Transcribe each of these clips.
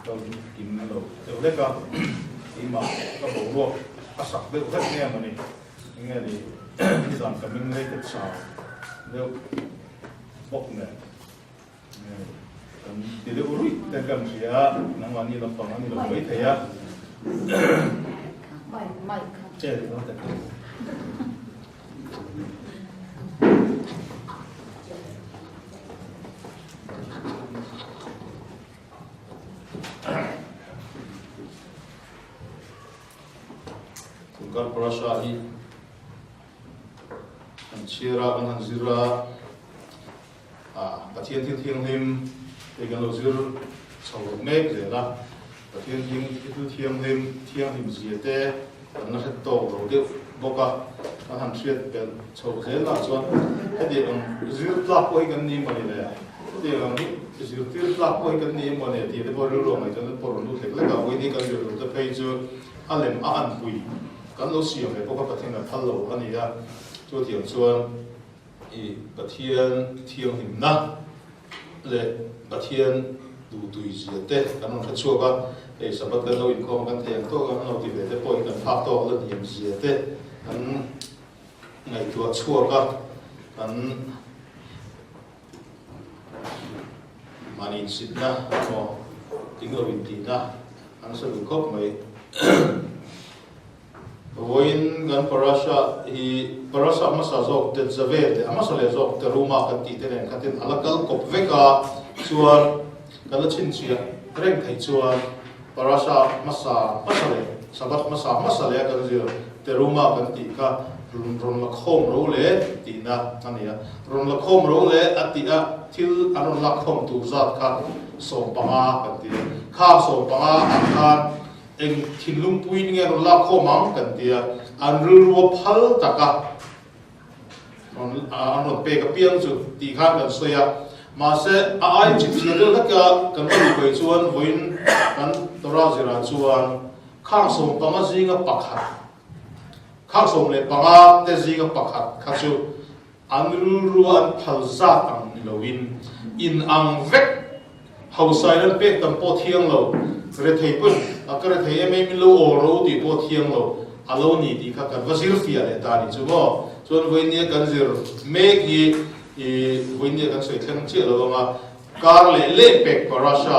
Kal kim lo deuh hlek a, keimah ka boruak a sak deuh hlek nge mawni, enge ni nizan ka ming rei te chau deuh bawk nen kan ti deuh ruih te kan hria a, nangmahni lampang a ni lo mai thei a. Tunkar parasha hi kan chhiar a, kan han zir a, Pathian thil thianghlim hei kan lo zir chho mek zel a, Pathian thil thianghlim thianghlim zia te kan la hret tawk lo deuh bawk a, kan han hriat belh chhoh zel lah chuan hetiang ang zir tlak pawh hi kan ni emaw ni le, hetiang ang hi zirtir tlak pawh hi kan ni emaw ni tih te pawh rilru ang ngaihtuahna pawh rawn lut lek lek a, vawiin hi kan zir tur te phei chu a lem a anpui kan lo siam ve bawk a, Pathian a phal lo a ni a, chutiang chuan i Pathian thianghlimna leh Pathian duhtui zia te kan rawn hre chhuak a, hei Sabbath kan lo inkhawm kan thei ang tawk a, an lo ti ve te pawhin kan phak tawk la hniam zia te kan ngaihtuah chhuak a, kan mahni insitna emaw tling lo intihna an hre duh khawp mai. Vawiin kan parasha hi parasha hmasa zawk Tetzaveh leh a hmasa leh zawk Teruma kan tih te nen khatin a la kal kawp vek a, chuan kan la chhinchhiah reng theih chuan parasha hmasa hmasa leh Sabbath hmasa hmasa leh a kan zir Teruma kan tih kha rawn la khawm ro leh tihna a ni a. Rawn la khawm ro leh a tih a thil an rawn lak khawm tur zat kha 15 kan ti a, kha 15 ah khan Eng thinlung puiin nge rawn lak khawm ang kan ti a, an rilrua phal taka rawn an rawn pek apiang chu tih khan kan sawi a. Mahse, a ai chip chhiar deuh hleka kan va luhkai chuan vawiin kan Torah zirah chuan khang 15 zinga pakhat, khang 15 te zinga pakhat kha chu an rilrua an phal zat ang ni loin in ang vek hausain an pek tam pawh thiang lo, rethei pawn a ka rethei em em in lo awl ro tih pawh thiang lo a lo ni tih kha kan va zir fiah leh ta ni chu maw. Chuan vawinia kan zir mek hi i vawinia kan sawi thleng chiah lo anga kar leh leh pek parasha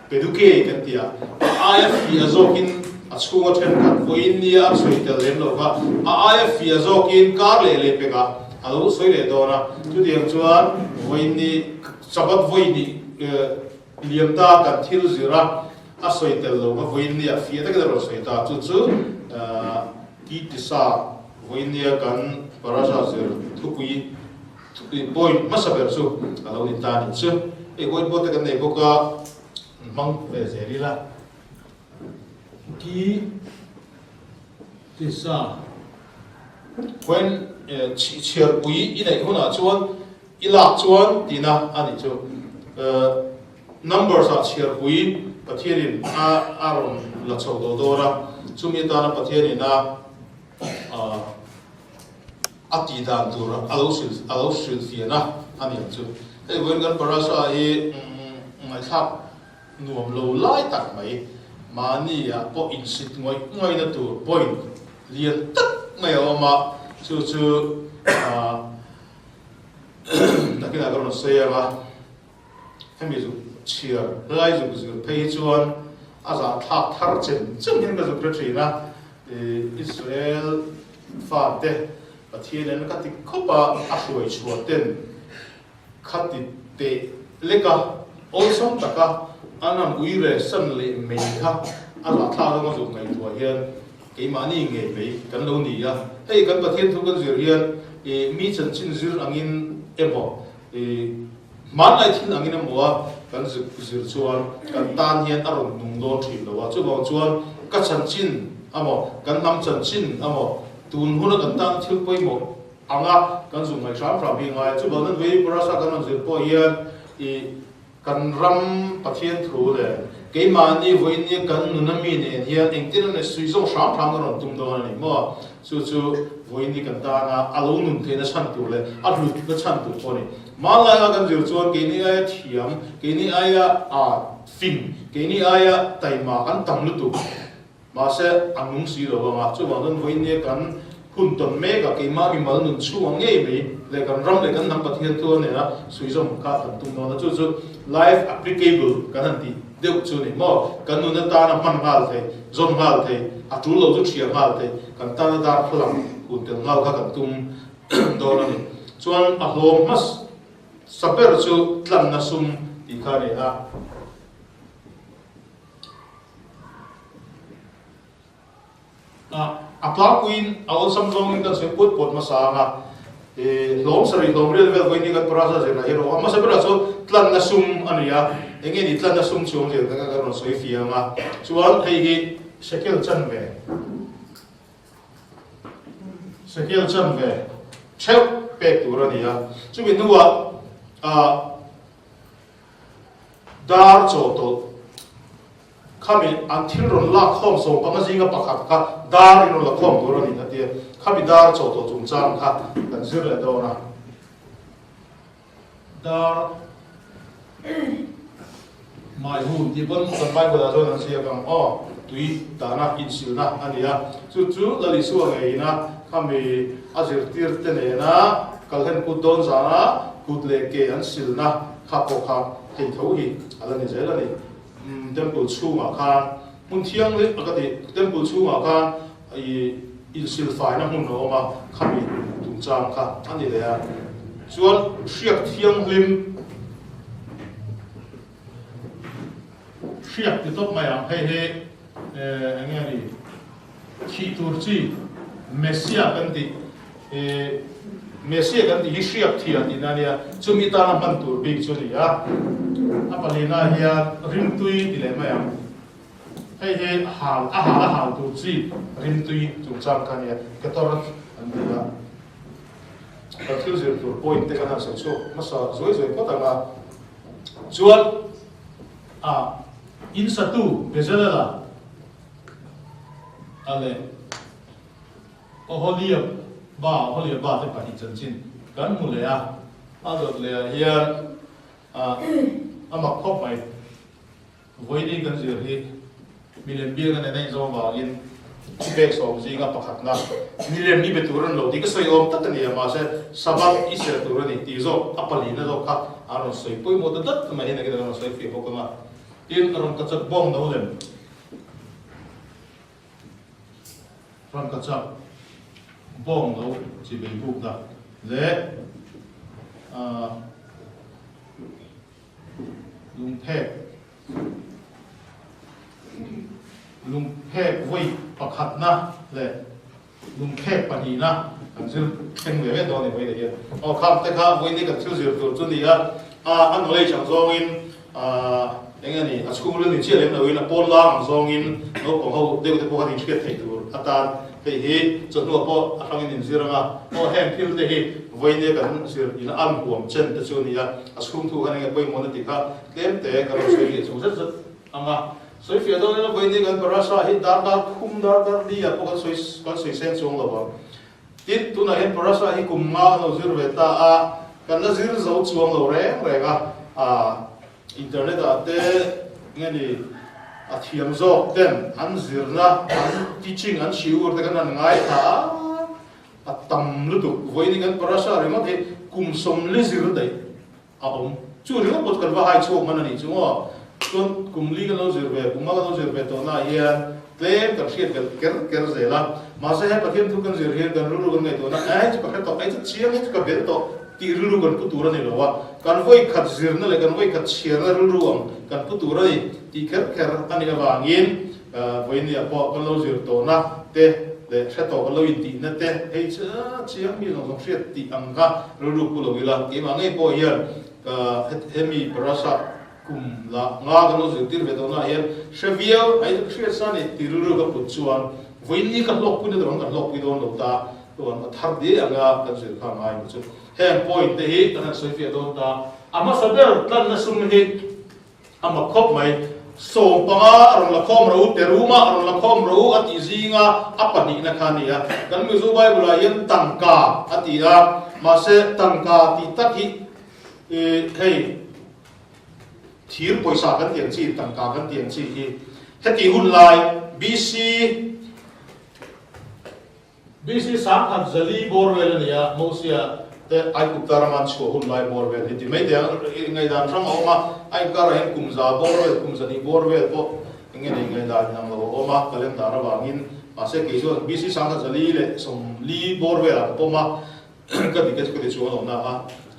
Peduke kan ti a, a aia fiah zawkin a chhunga thenkhat vawiin nia a sawi tel lem lo kha a aia fiah zawkin kar leh leh pekah a lo sawi leh dawn a. Chutiang chuan vawiin ni Sabbath vawi ni liam ta kan thil zir a, a sawi tel lo kha vawiin nia fiah takin a rawn sawi ta. Chu chu Ki Tisa vawiin nia kan parasha zir thupui Point hmasa ber chu a lo ni ta nih chu. Hei whiteboard te kan nei bawk a, hmang ve zel ila. Ki tisa when chhiarpui i neih hunah chuan i lak chuan tihna a nih chu. Numbers ah chhiarpui Pathianin a rawn la chho tawh dawn a, chumi atana Pathianin a A tih dan tur a lo hrilh a lo hrilh fiahna a ni ang chu. Hei vawiin kan parasha hi ngaihthlak nuam lo lai tak mai, mahni ah pawh insit ngawih ngawihna tur point lian tak mai a awm a, chu chu nakinah ka rawn sawi ang a, hemi zuk chhiar lai zuk zir phei hi chuan a zahthlak thar chem chem hian ka zuk hre thin a, Israel fate Pathian in ka ti khawp a, a hruai chhuah ten kha ti teh lek a, awlsam taka an han ui re san leh mai kha a zahthlak anga zuk ngaihtuah hian keimahni ngei mai kan lo ni a, hei kan Pathian thu kan zir hian mi chanchin zir angin emaw Hmanlai thil angin emaw a kan zir chuan kan tan hian a rawn nung dawn thin lo a, chuvang chuan ka chanchin emaw kan hnam chanchin emaw tun huna kan tan thil pawimawh anga kan zung ngaih hram hram hi a ngai a, chuvang chuan vei parasa kan rawn zir pawh hian ih kan ram Pathian thu leh keimahni vawiin kan nuna mi nen hian engtin emaw suih zawng hram hram kan rawn tum dawn a ni maw? Chu chu vawiin hi kan tana a lo nun theihna chhan tur leh a hlutna chhan tur pawh a ni. Hmanlai a kan zir chuan keini aia thiam, keini aia fing, keini aia taima kan tam lutuk. Mahse, a nung si lo ang a, chuvang chuan vawinia kan hun tawn mek a, keimah mimal nun chhung ang ngei mai leh kan ram leh kan hnam Pathian thu a nena suizawm kha kan tum dawn a, chu chu life applicable kan han tih deuh chu ni maw? Kan nun atana hman nghal thei, zawm nghal thei, a tul lo chu ṭhia nghal thei, kan tana dar khaw lang hun tel nghal kha kan tum dawn a ni. Chuan a hlawm hmasa ber chu tlanna sum tih kha a ni a. A tlangpuiin a awlsam zawngin kan sawi puat puat hmasa ang a, hlawm sarih hlawm rial vel vawiin hi kan parasa zirna hi rawh a hmasa berah chuan tlanna sum a ni a, eng nge ni tlanna sum chu awmzia kan rawn sawi fiah ang a, chuan hei hi shekel chanve shekel chanve theuh pek tur a ni a, chumi hnuah ah Dar chawhtawlh khami an thil rawn lak khawm 15 zinga pakhat kha dar in rawn la khawm tur a ni a tia, khami dar chawhtawlh chungchang kha kan zir leh dawn a. Dar mai hun tih pawn kan Bible ah chuan an ziak ang aw, tui dahna insilna a ni a, chu chu Lal Isua ngeiin a khami a zirtirte nena kalhen kut dawn zana kut leh ke an silna kha pawh kha hei tho hi a la ni zel a ni. Temple chhungah khan hmun thianghlim a ka ti, temple chhungah khan i insilfaina hmun a awm a, khami chungchang kha a ni leh a. Chuan hriak thianghlim hriak ti tawp mai ang, hei hi eng nge ni thih tur chi Messiah kan tih Messiah kan tih hi hriak thiah tihna a nia, chumi tana hman tur bik chu a ni a. A palina hian rimtui ti leh mai ang, hei hi hal a hal a hal tur chi rimtui chungchang kha a nia, Ketoret an ti a. Kan thil zir tur point te kan han sawi chhuak hmasa zuai zuai phawt ang a, chuan a in satu Bezalel-a a leh Oholiab ba Oholiab ba te pahnih chanchin kan hmu leh a, a dawt leh ah hian a mak khawp mai. Vawiin kan zir hi milem biak a nen a inzawm vangin thupek sawm zinga pakhatna milem i be tur a ni lo tih ka sawi awm tak a ni a, mahse Sabbath i serh tur a ni tih zawk a palina zawk kha a rawn sawi pawimawh ta dat mai hi nakin a rawn sawi fiah bawk ang a, tin rawn ka chak bawng no lem rawn ka chak bawng no chi bei bukna leh ah. Lungphek Lungphek vawi pakhatna leh lungphek pahnihna kan zir thleng ve ve dawn a ni vawi leh hian. Aw kham te kha vawi ni kan thil zir tur chu ni a, a knowledge ang zawngin eng nge ni a chhungril ni chiah lem loin a pawn lang ang zawngin naupang ho deuh te pawh khan inhriat theih tur atan hei hi chawhnuah pawh a hrangin inzir ang a, aw heng thil te hi vawi nia kan zir ina an huam chen te chu a ni a. A chhung thu khan enge pawimawhna tih kha tlem te ka rawn sawi leh chung zet zet ang a. Sawi fiah dawn ila vawiin kan parasha hi dar dar khum dar dar li ah pawh kan sawi kan sawi seng chuang lo ang. Tin, tunah hian parasha hi kum nga an lo zir ve ta a, kan la zir zo chuang lo reng reng a, ah internet ah te nge ni a thiam zawk ten an zirna an teaching an shiur te kan han ngaithla a, A tam lutuk. Vawiin kan parasha ringawt hi kum 40 zir daih a awm. Chu ringawt pawh chu kan va hai chhuak hman a nih chu maw? Chuan kum li kan lo zir ve, kum nga kan lo zir ve tawh naah hian tlem kan hriat belh ker ker zel a. Mahse he Pathian thu kan zir hian kan rilru kan ngaihtuahna a hei chu ka hre tawh, hei chu chiang, hei chu ka bel tawh tih rilru kan pu tur a ni lo a. Kan vawikhat zirna leh kan vawikhat chhiarna rilru ang kan pu tur a ni tih kher kher a nih avangin Vawinia pawh kan lo zir tawhna te leh hre tawh kan lo intihna te hei chu chiang mi zawng zawng hriat tih ang kha rilru pu lo ila, keimah ngei pawh hian ka hemi parasa kum la nga kan lo zirtir ve tawhna ah hian hre viau hei chu ka hriat sa ni tih rilru ka put chuan vawiin ni ka hlawkpui na tur ang kan hlawkpui dawn lo ta chuan a thar diai anga kan zir kha ngai ni chu heng point te hi kan han sawi fiah dawn ta a hmasa ber tlanna sum hi A mak khawp mai. 15 a rawn la khawm ro u, Teruma a rawn la khawm ro u a tih zinga a pahnihna kha a ni a. Kan Mizo Bible-ah hian tangka a ti a, mahse tangka tih tak hi Hei thir pawisa kan tih ang chi, tangka kan tih ang chi hi heti hun lai BC BC 1400 bawr vel a ni a, Mosia te Aigupta rama an chhuah hun lai bawr vel hi ti mai teh ang. Ngaihdan hrang a awm a, a inkarah hian kum za bawr vel, kum zahnih bawr vel pawh eng nge nei ngaihdan inang lo a awm a, calendar avangin. Mahse kei chuan BC 1140 bawr velah ka pawm a, ka dik e chu ka ti chuang lo na a,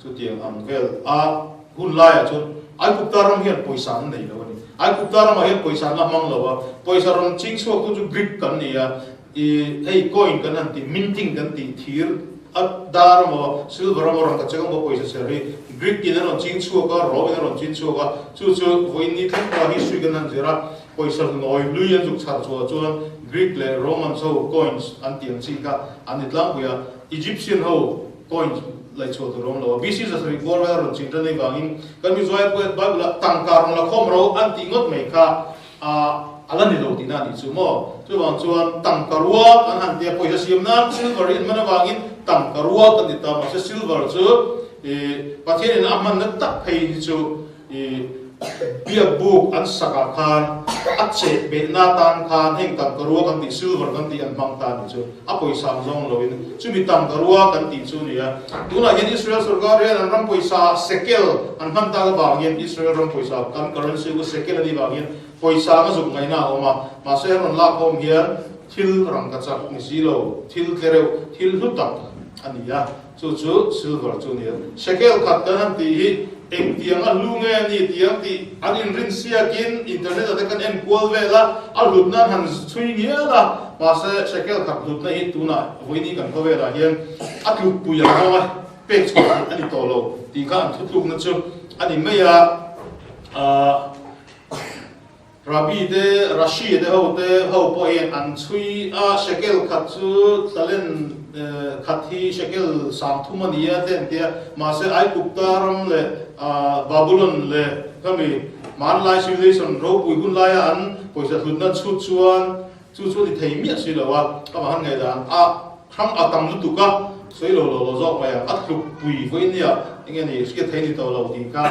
chutiang ang vel a hun laiah chuan Aigupta ram hian pawisa an nei lo a ni. Aigupta ramah hian pawisa an la hmang lo a, pawisa rawn ching chhuaktu chu Greek kan ni a, I hei coin kan han tih, minting kan tih thir a dar emaw silver emaw rangka chek emaw pawisa chher hi Greek in an rawn ching chhuak a, Rome in an rawn ching chhuak a, chu chu vawiin ni thleng pawha history kan han zir a, pawisa nawi hlui an zuk chhar chhuah chuan Greek leh Romans ho coins an tih ang chi kha an ni tlangpui a, Egyptian ho coins laih chhuah tur a awm lo a, BC 700 bawr vel a rawn ching tan avangin kan Mizoai Bible ah tangka rawn la khawm ro an tih ngawt mai kha a a la ni lo tihna a nih chu maw? Chuvang chuan tangka rua kan han tia pawisa siam nan silver hi an hman avangin tangka rua kan ti ta mahse silver chu ih Pathianin a hmanna tak phei hi chu ih biak buk an sakah khan a cheh behna tan khan heng tangka rua kan tih silver kan tih an hmang ta a nih chu a pawisa ang zawng loin chumi tangka rua kan tih chu a ni a. Tunah hian Israel sorkar hian an ram pawisa shekel an hman tak avangin Israel ram pawisa kan currency u shekel a nih vangin pawisa anga zuk ngaihna a awm a, mahse an rawn lak khawm hian thil rangka chak ni si lo, thil tle reuh, thil hlu tak a ni a, chu chu silver chu a ni a. Shekel khat kan han tih hi engtiang a hlu nge a ni tiang tih an inrin siakin internet ah te kan en kual vel a, a hlutna an han chhui ngial a, mahse shekel khat hlutna hi tunah vawiin kan khawvelah hian a tlukpui ang zawng a pek chhuah theih a ni tawh lo tih kha an thutlukna chu a ni mai a. Rabbi te, Rashi te ho te ho pawhin an chhui a, shekel khat chu talent khat hi shekel 30 a ni a te an ti a, mahse Aigupta ram leh Babulon leh khami hmanlai civilization ropui hun laia an pawisa hlutna chhut chuan chu chu a ni thei miah si lo a, amah han ngaihdan a hrang a tam lutuk a, sawi lo lo lo zawk mai ang, a tlukpui vawinia enge ni hriat thei ni tawh lo tih kha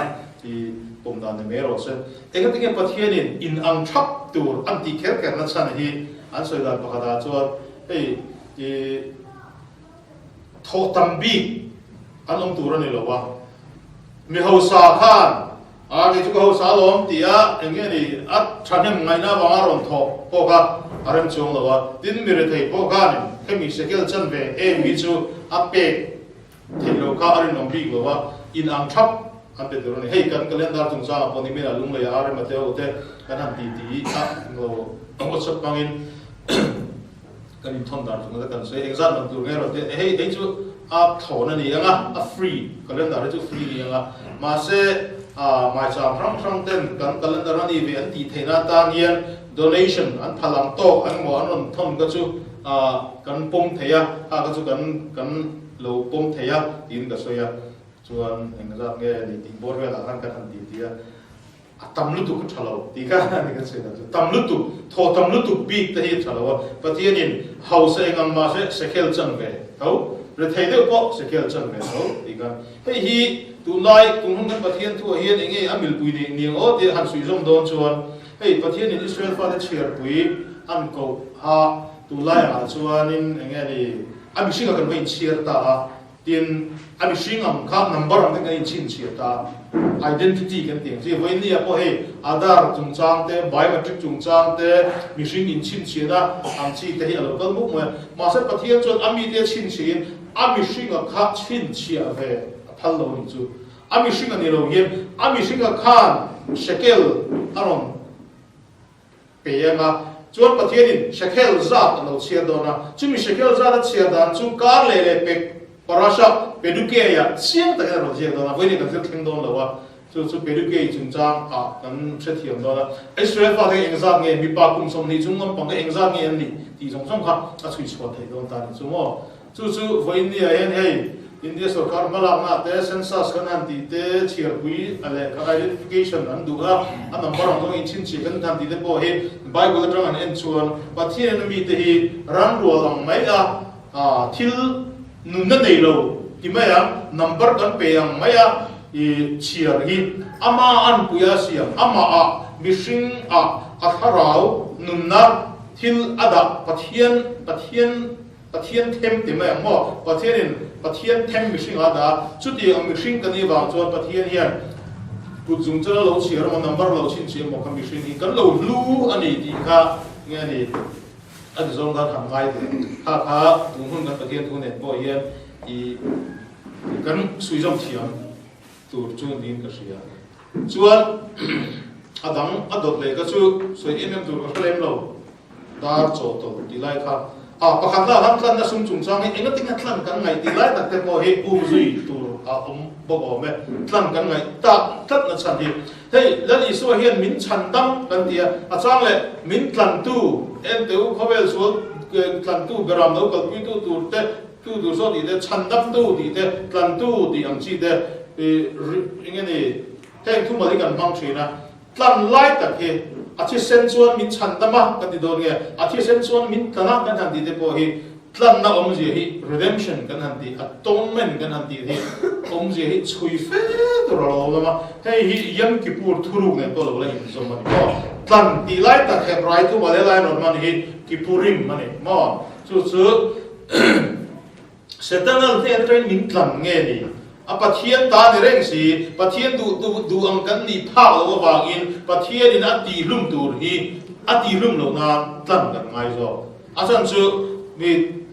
i pawm dan ni mai rawh se. Engati nge Pathianin in ang thap tur an tih kher kher na chhan hi an sawi dan pakhatah chuan hei i thawh tam bik an awm tur a ni lo a, mi hausa khan a kei chu ka hausa alawm ti a eng nge ni a thahnem ngaihna avanga rawn thawh pawh kha a rem chuang lo a, tin mi rethei pawh khanin hemi shekel chan ve em hi chu a pek Theih loh kha a rinawm bik lo a, in ang thap an pe tur a ni. Hei kan calendar chungchangah pawh nimin ah Lunglei ah RM ate ho te kan han ti ti a englo WhatsApp hmangin kan inthawn dan chung te kan sawi engzat man tur nge rawn ti a, hei hei chu a thlawn a ni ang a, a free calendar hi chu free a ni ang a, mahse maicham hrang hrang ten kan calendar a ni ve an tih theihna atan hian donation an phal ang tawk engmaw an rawn thawn kha chu kan pawm thei a, kha kha chu kan kan lo pawm thei a tiin ka sawi a, chuan engzat nge ni tih bawr velah khan kan han ti ti a, a tam lutuk a tha lo tih kha a ni kan sawi dan chu, tam lutuk, thaw tam lutuk bik te hi a tha lo a, Pathianin hausa eng ang mahse sekhel chan ve tho, rethei deuh pawh sekhel chan ve tho tih kha, hei hi tunlai tum hun kan Pathian thuah hian eng nge a milpui nei niang aw tia han suih zawm dawn chuan hei Pathianin Israel fate chhiarpui an koh a tunlai angah chuanin eng nge ni A mihring ah kan va inchhiar ta a, tin a mihring ang kha number ang te kan inchhinchhiah ta a, identity kan tih ang chi. Vawiin ah pawh hei Aadhaar chungchang te, biometric chungchang te, mihring inchhinchhiahna ang chi te hi a lo kal mup mai a. Mahse Pathian chuan a mite a chhinchhiahin a mihring ah kha chhinchhiah ve a phal lo a nih chu. A mihring a ni lo hian a mihring ah khan shekel a rawn Pe ang a, chuan Pathianin shekel zat a lo chhiar dawn a, chumi shekel zat a chhiar dan chu kar leh leh pek parasha Pedukeia chiang takin a rawn ziak dawn a, vawiin kan zir thleng dawn lo a, chu chu Pedukei chungchang ah kan hrethiam dawn a, Israel fate engzat nge mipa kum 20 chung lampang te engzat nge an nih tih zawng zawng kha a chhui chhuah theih dawn ta a ni chu maw. Chu chu vawiin ni ah hian hei India sorkar hmalakna te census kan han tih te chhiarpui a leh kha identification an duh a, a number ang zawng inchhinchhiah kan han tih te pawh hi Bible atang an en chuan Pathian mi te hi ran rual ang mai a thil nunna nei lo ti mai ang, number kan pe ang mai a. I chhiar hi ama anpui a siam, amah mihring ah a thlarau nunna thil a dah Pathian Pathian Pathian them ti mai ang maw? Pathianin Pathian them mihring a dah a, chuti ang mihring ka nih vang chuan Pathian hian kut zung chana lo chhiar emaw number lo chhinchhiah emaw kha mihring hi kan lo hlu a ni tih kha nge a ni a ti zawng khan han ngai teh ang. Kha kha tun hun kan Pathian thu nen pawh hian i kan suizawm thiam tur chu niin ka hria. Chuan a dang a dawt leh kha chu sawi em em tur ka hre lem lo. Dar chaw tawlh tih lai kha a pakhat lah han tlanna sum chungchang hi engatinge tlan kan ngaih tih lai tak te pawh hi um zui tur a awm bawk awm e. Tlan kan ngaih tak tlatna chhan hi hei Lal Isua hian min chhan dam kan ti a, a chang leh min tlantu ente u khawvel sual tlantu beram lo kalpuitu tur te Tu tur saw tih te, chhandamtu tih te, tlantu tih ang chi te eng nge ni heng thumal hi kan hmang thin a. Tlan lai tak hi a thisen chuan min chhandam a kan ti dawn nge, a thisen chuan min tlan a kan han tih te pawh hi tlanna awmzia hi redemption kan han tih, atonement kan han tih hi awmzia hi chhui fe tur a lo awm a. Hei hi Yom Kippur thuruk nen pawh lo la inzawm a ni maw. Tlan tih lai tak Hebrai thumal helai rawn hman hi Kippurim a ni maw. Chu chu Setana hnen atangin min tlan nge ni? A Pathian ta ni reng si, Pathian duh duh duh ang kan nih phak loh avangin Pathianin a tihlum tur hi a tihlum loh nan tlan kan ngai zawk. A chhan chu mi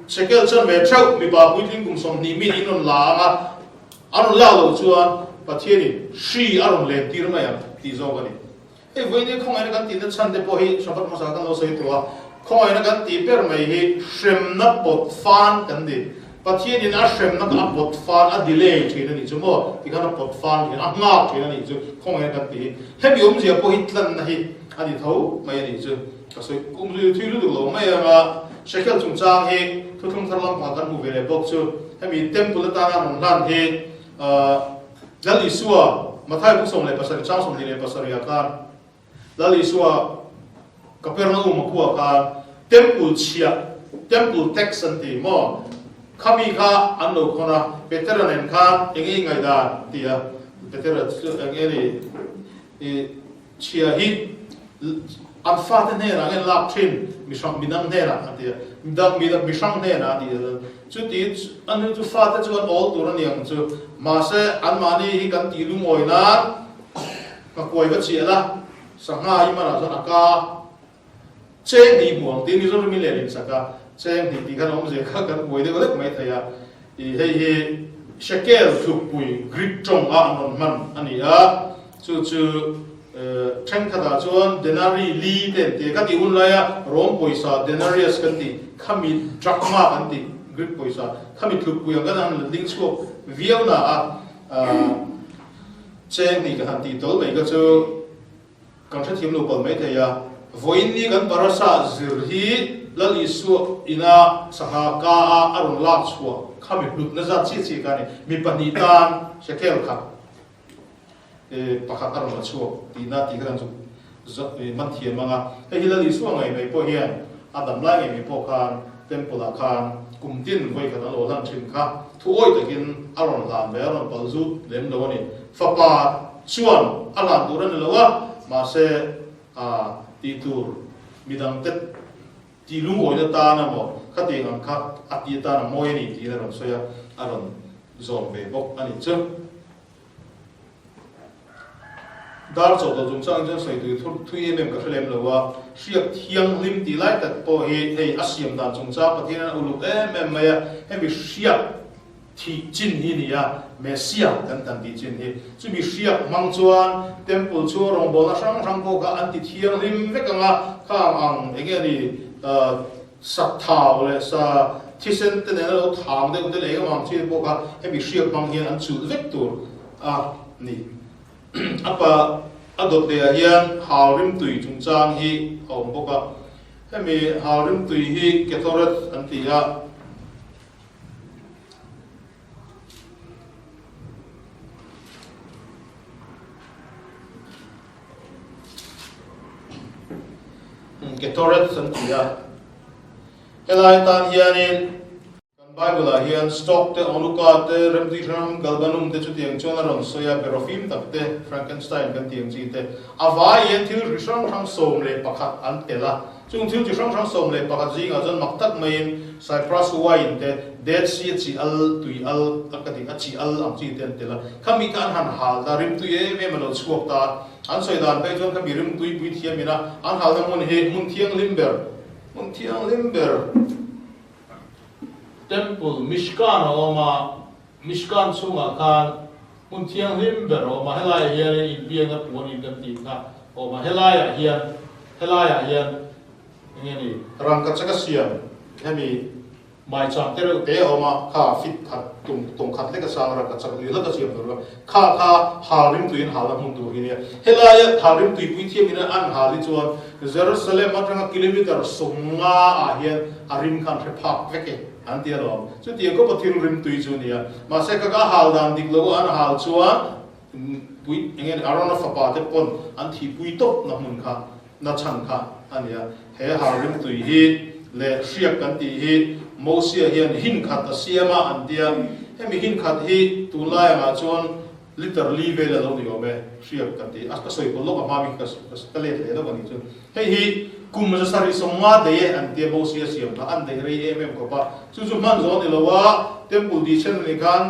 shekel chan ve theuh mipa puitling kum 20 mi in rawn la ang a, a rawn lak loh chuan Pathianin hri a rawn len tir mai ang tih zawk a ni. Hei vawiin khawngaihna kan tihna chhan te pawh hi Shabbat hmasa kan lo sawi tawh a, khawngaihna kan tih ber mai hi hremna pawt fan kan ni. Pathianin a hremna kha a pawt fan, a delay thin a nih chu maw? Tikhan a pawt fan thin, a nghak thin a nih chu khawngaihna kan tih hi. Hemi awmzia pawh hi tlanna hi a ni tho mai a nih chu. Ka sawi kum zui thui lutuk lo mai ang a, Shekel chungchang hi thuthlung thar lampang kan hmu ve leh bawk chu hemi temple atana rawn hlan hi Lal Isua, Mathai bu 17 chang 27 ah khan Lal Isua Kapernaum a khuah khan Temple chhiah, Temple tax an ti maw? Khami kha an lo khawn a, Petera nen khan eng nge i ngaihdan ti a, Petera chu eng nge ni i chhiah hi an fate hnenah nge lak thin mihrang midang hnenah an ti a, midang mihrang hnenah a ti a. Chuti a nu chu fate chu an awl tur a ni ang chu. Mahse, anmahni hi kan tih lungawi nan nghakuai va chiah la, sangha i manah chuan a ka cheng hnih hmu ang tiin Mizoram in leh sak a, cheng hnih tih khan awmzia kha kan buai deuh lek mai thei a. I hei hi Shekel tlukpui Greek tawng a an rawn hman a ni a, chu chu thenkhatah chuan denari li te an ti a, ka tih hun laia Rom pawisa denarius kan tih khami drachma kan tih Greek pawisa khami tlukpui ang kan han ding chhuak viau na a, cheng hnih ka han tih tawl mai kha chu kan hrethiam lo palh mai thei a. Vawiin ni kan parasa zir hi Lal Isua ina sangha ka a a rawn lak chhuah khami hlutna zat chiah chiah kha a ni. Mi pahnih tan shekel khat pakhat a rawn la chhuak tihna tih kha kan chu man thiam ang a. Hei hi Lal Isua ngei mai pawh hian a dam lai ngei mai pawh khan temple ah khan kum tin vawi khat an lo hlan thin kha thu awi takin a rawn hlan ve a rawn palh zut lem lo a ni. Fapa chuan a hlan tur a ni lo a, mahse a tih tur midangte tih lungawina tan emaw khatiang ang kha a tih atan a mawi a ni tiin a rawn sawi a, a rawn zawm ve bawk a nih chu. Dar chawhtawlh chungchang chuan sawi tui thur thui em em ka hre lem lo a, hriak thianghlim tih lai tak pawh hi hei a siam dan chungchang Pathian a uluk em em mai a, hemi hriak Thih chin hi ni a, Messiah kan tan tih chin hi. Chumi hriak hmang chuan Temple chhung rawngbawlna hrang hrang pawh kha an ti thianghlim vek ang a, khang ang eng nge ni sak thau leh sa thisen te nena lo thang deuh te leh eng emaw ang chi te pawh kha hemi hriak hmang hian an chulh vek tur a ni. A pa a dawt leh ah hian hal rimtui chungchang hi a awm bawk a, hemi hal rimtui hi Kethoret an ti a. Ketoret an ti a, helai tan hianin kan. Bible ah hian stock te, Onuka te, Remtui Hram, Galbanum te chutiang chuan a rawn sawi a, Berofim tak te, Frankenstein kan tih ang chi te, a vai hian thil ri hrang hrang 11 an tel a. Chung thil chi hrang hrang 11 zingah chuan mak tak maiin Cyprus wine te, Dead Sea a chi al, tui al a ka tih, a chi al ang chi te an tel a. Khami kha an han hal ta, rimtui em em a lo chhuak ta a. An sawi dan phei chuan khami rimtui pui thiam ina an halna hmun hi hmun thianghlim ber, hmun thianghlim ber Temple, Mishkan a awm a, Mishkan chhungah khan hmun thianghlim ber a awm a, helaiah hian inbiakna puan in kan tih kha a awm a, helaiah hian, helaiah hian eng nge ni, rangkachak a siam hemi maicham te reuh te a awm a, kha fit khat tum tum khat lek a sang rangkachak lui hlak a siam tur kha, kha kha hal rimtuiin halna hmun tur hi nia, helaia hal rimtui pui thiamin an hal hi chuan Jerusalem atanga kilometer 50 ah hian a rim khan hre phak vek e an ti alawm. Chutiang khawpa thil rim tui chu a ni a. Mahse ka ka hal dan dik lo a an hal chuan pui eng nge ni Arona fapa te pawn an thihpui tawp na hmun kha na chhan kha a ni a. He hal rim tui hi leh hriak kan tih hi Mosia hian hin khat a siam a an ti a. Hemi hin khat hi tunlai angah chuan Liter li vel a lo ni awm e, hriak ka ti a, ka sawi pawh lawk a hma mi ka ka let leh lawk a nih chu. Hei hi kum 750 daih e an tia Mosia siam kha an daih rei em em khawp a, chu chu hman zawh a ni lo a, Temple tih then a nih khan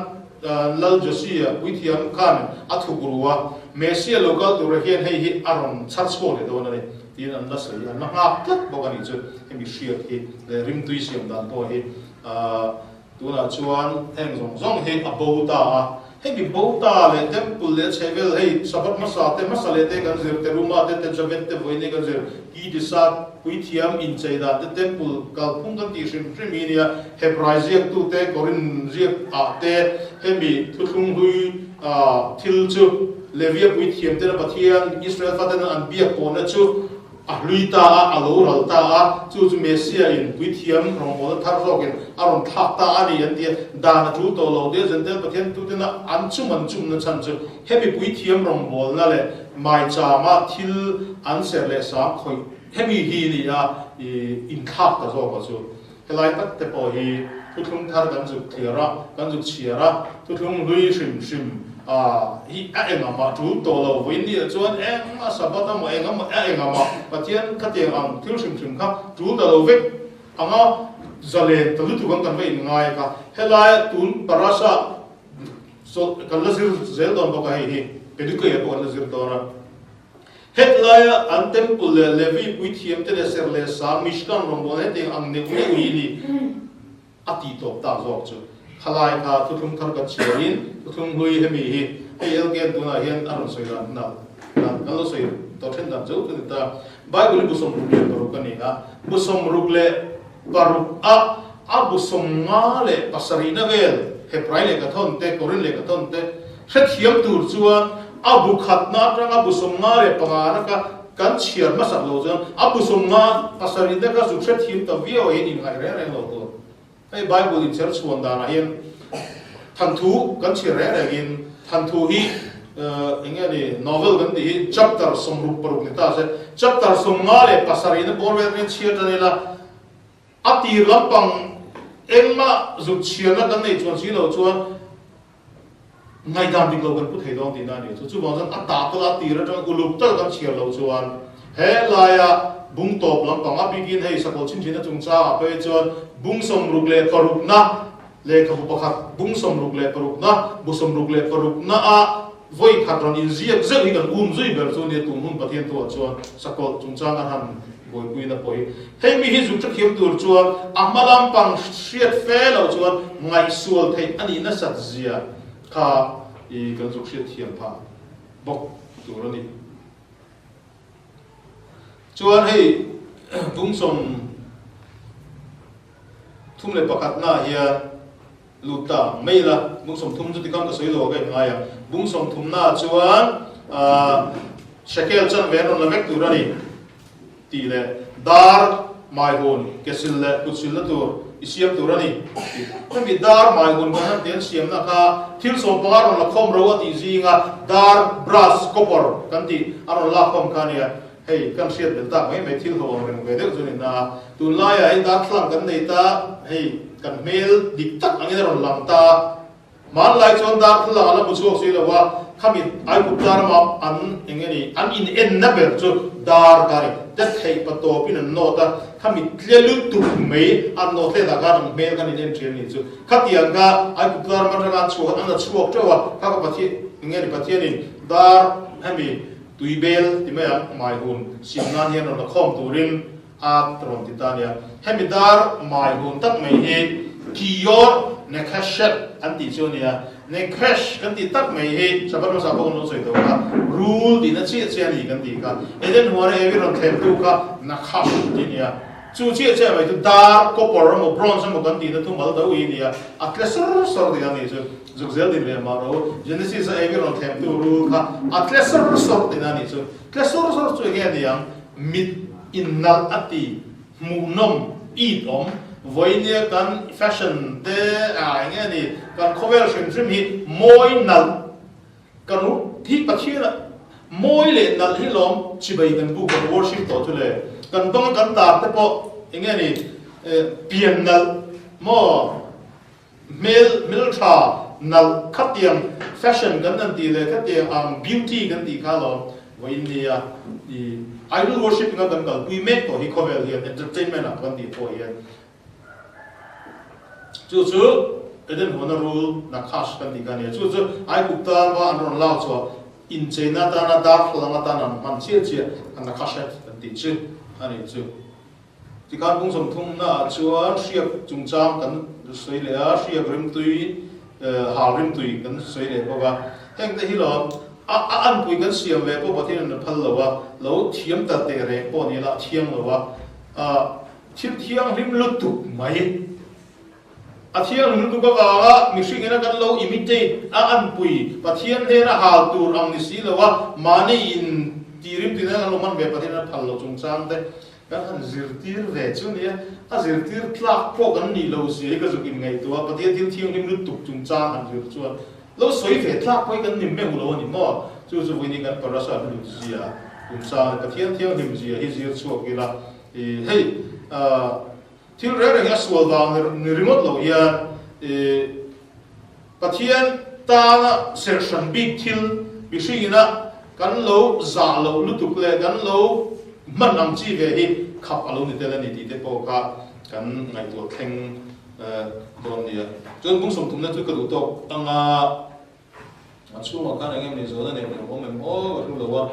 Lal Josia puithiam khan a thuk ru a, Mesia lo kal tura hian hei hi a rawn chhar chhuak leh dawn a ni tiin an la sawi, an la nghak tlat bawk a nih chu. Hemi hriak hi leh rimtui siam dan pawh hi tunah chuan heng zawng zawng hi a bo ta a, Hemi Bota leh Temple leh a chhehvel hei Sabbath hmasa te hmasa leh te kan zir, Teruma te, Tejavet te vawiin hi kan zir, Kidisa puithiam inchei dan te Temple kalphung kan tih hrim hrim hi nia, Hebrai ziaktu te Korin ziak ah te hemi thuthlung hlui thil chu Levia puithiam tena Pathian Israel fatena an biak pawhna chu A hlui ta a, a lo ral ta a, chu chu Messia in puithiam rawngbawlna thar zawkin a rawn thlak ta a ni an ti a, dan a tul tawh lo tia Jentail Pathian tutena an chum an chumna chhan chu hemi puithiam rawngbawlna leh maichama thil an serh leh sang khawih hemi hi ni a inthlak ta zawk a chu. Helai tak te pawh hi thuthlung thar kan zuk thliar a, kan zuk chhiar a, thuthlung hlui hrim hrim a hi a eng amah tul tawh lo. Vawiin ni ah chuan engmah Sabbath a maw eng amah a eng amah Pathian khatiang ang thil hrim hrim kha tul ta lo vek anga zalen ta lutuk ang kan va inngai kha. Helai tun parasha saw kan la zir zel dawn bawk a hei hi Pedukeia pawh kan la zir dawn a. Hetlaia an Temple leh Levi puithiamte leh serh leh sang Mishkan rawngbawlna hetiang ang neuh neuh hi ni a tih tawp tak zawk chu. Khalai kha thuthlung thar kan chhiarin thuthlung hlui hemi hi hei LKN tunah hian a rawn sawi dan dan kan lo sawi tawh then dan zo chu ni ta. Bible hi bu 66 a ni a, bu 66 a a bu 57 na vel Hebrai lehkhathawn te, Korin lehkhathawn te hrethiam tur chuan a bu khatna atanga bu 55 na kha kan chhiar hmasak lo chuan a bu 57 na kha zuk hrethiam ta viau ah hian inngaih reng reng lo tur. Hei Bible inchher chhuan danah hian thanthu kan chhiar reng rengin thanthu hi eng nge ni novel kan tih hi chapter 66 ni ta se chapter 57 na bawr vel atangin chhiar tan ila A tir lampang engmah zuk chhiarna kan neih chuan si lo chuan ngaihdan dik lo kan pu thei dawn tihna a ni. Chu chuvang chuan a tah tawlh a tir atanga uluk tak kan chhiar lo chuan he laia bung tawp lampang a bikin hei sakawlh chhinchhina chungchangah phei chuan bung 66 na lehkhabu pakhat bung 66 na bu 66 na ah vawi khat rawn inziak zeuh hi kan um zui ber chu nia tun hun Pathian thuah chuan sakawlh chungchang a han buaipuina pawh hi hei mi hi zuk thathiam tur chuan a hma lampang hriat fe loh chuan ngaihsual theih a nih nasat zia kha i kan zuk hriat thiam phah bawk tur a ni. Chuan hei bung 31 na hian Lut ta ang mai ila, bung 30 chu tikhan ka sawi lo a ka inngai a, bung 30 naah chuan shekel chanve an rawn la vek tur a ni tih leh dar maihun ke sil leh kut silna tur i siam tur a ni tih. Hemi dar maihun kan han tih an siamna kha thil 15 rawn la khawm ro a tih zinga dar brass, copper kan tih a rawn lak khawm kha a nia. Hei kan hriat belh tak mai mai thil ho ang reng ve deuh chu a ni na a. Tunlaiah hei darthlalang kan nei ta, hei kan hmel dik tak angin a rawn lang ta. Hmanlai chuan darthlalang a la hmu chhuak si lo a, khami Aigupta rama an eng nge ni an in enna ber chu dar kha a ni. Te theih pa tawpin an nawt a, khami tle lutuk mai an nawt hletah khan an hmel khan in en ṭhin a ni chu. Khatiang kha Aigupta ram aṭanga an chhuak an la chhuak ṭeuh a, kha ka Pathian eng nge ni Pathianin dar hemi Tuibel ti mai ang, Maihun siam nan hian rawn la khawm turin a rawn ti ta nia. Hemi dar Maihun tak mai hi Kiyor Nekheshet an tih chu a nia. Nekhesh kan tih tak mai hi Shabbat hmasa pawh kan lo sawi tawh kha, rul tihna chiah chiah a ni kan tih kha. Eden huana Evi rawn thlemtu kha Nakhash tih a nia. Chu chiah chiah mai chu dar, copper emaw bronze emaw kan tihna thumal do hi a nia. A tle sawr sawr tih a nih chu. Zuk zel din ve mah ro. Genesis a eng i rawn thlem tu rul kha a tle sawr sawr tina nih chu. Tle sawr sawr chu enge a ni ang? Mit in nalh a ti, hmuhnawm, it awm. Vawinia kan fashion te ah enge a ni? Kan khawvel hrim hrim hi mawi nalh kan hi Pathian ah mawi leh nalh hi lawm chibai kan buk kan worship tawh chu le. Kan banga kan tar te pawh enge a ni? Pian nalh maw? Hmel hmeltha nalh khatiang fashion kan han tih leh khatiang ang beauty kan tih kha alawm vawiin nia i idol worship anga kan kalpui mek tawh hi khawvel hian entertainment ah kan tih pawh hian chu chu Eden huana rul Nakhash kan tih kha ania chu chu Aigupta rama an rawn lak chhuah incheina atana darthlalang atana an hman chiah chiah a Nakhashet kan tih chu a nih chu. Tikhan kung 30 naah chuan hriak chungchang kan sawi leh a, hriak rimtui, hal rimtui kan sawi leh bawk a. Hengte hi lo a a anpui kan siam ve pawh Pathian in a phal lo a, lo thiam ta teh reng pawh ni la a thiang lo a, thil thianghlim lutuk mai. A thianghlim lutuk avanga mihring ina kan lo imitate a anpui Pathian hnena hal tur ang ni si lo a, mahni in tirim tina kan lo hman ve Pathian a phal lo chungchang te kan han zirtir ve chu nia, a zirtir tlak pawh kan nih lo zia hi ka zuk in ngaihtuah a, Pathian thil thianghlim lutuk chungchang han zir chuan lo sawi ve tlak pawh hi kan ni meuh lo a ni maw? Chu chu vawiin hi kan parasa hlut zia chungchang leh Pathian thianghlim zia hi zir chhuak ila i hei ah. Thil reng reng hi a sual vang ni ringawt lo hian Pathian tana serhhran bik thil mihringina kan lo zah loh lutuk leh kan lo hman ang chi ve hi khap a lo ni tel a ni tih te pawh kha kan ngaihtuah thleng dawn nia. Chuan bung 30na chu ka duh tawk anga a chhungah khan eng emawni zawhna nei lo awm em aw ka hlu lo a.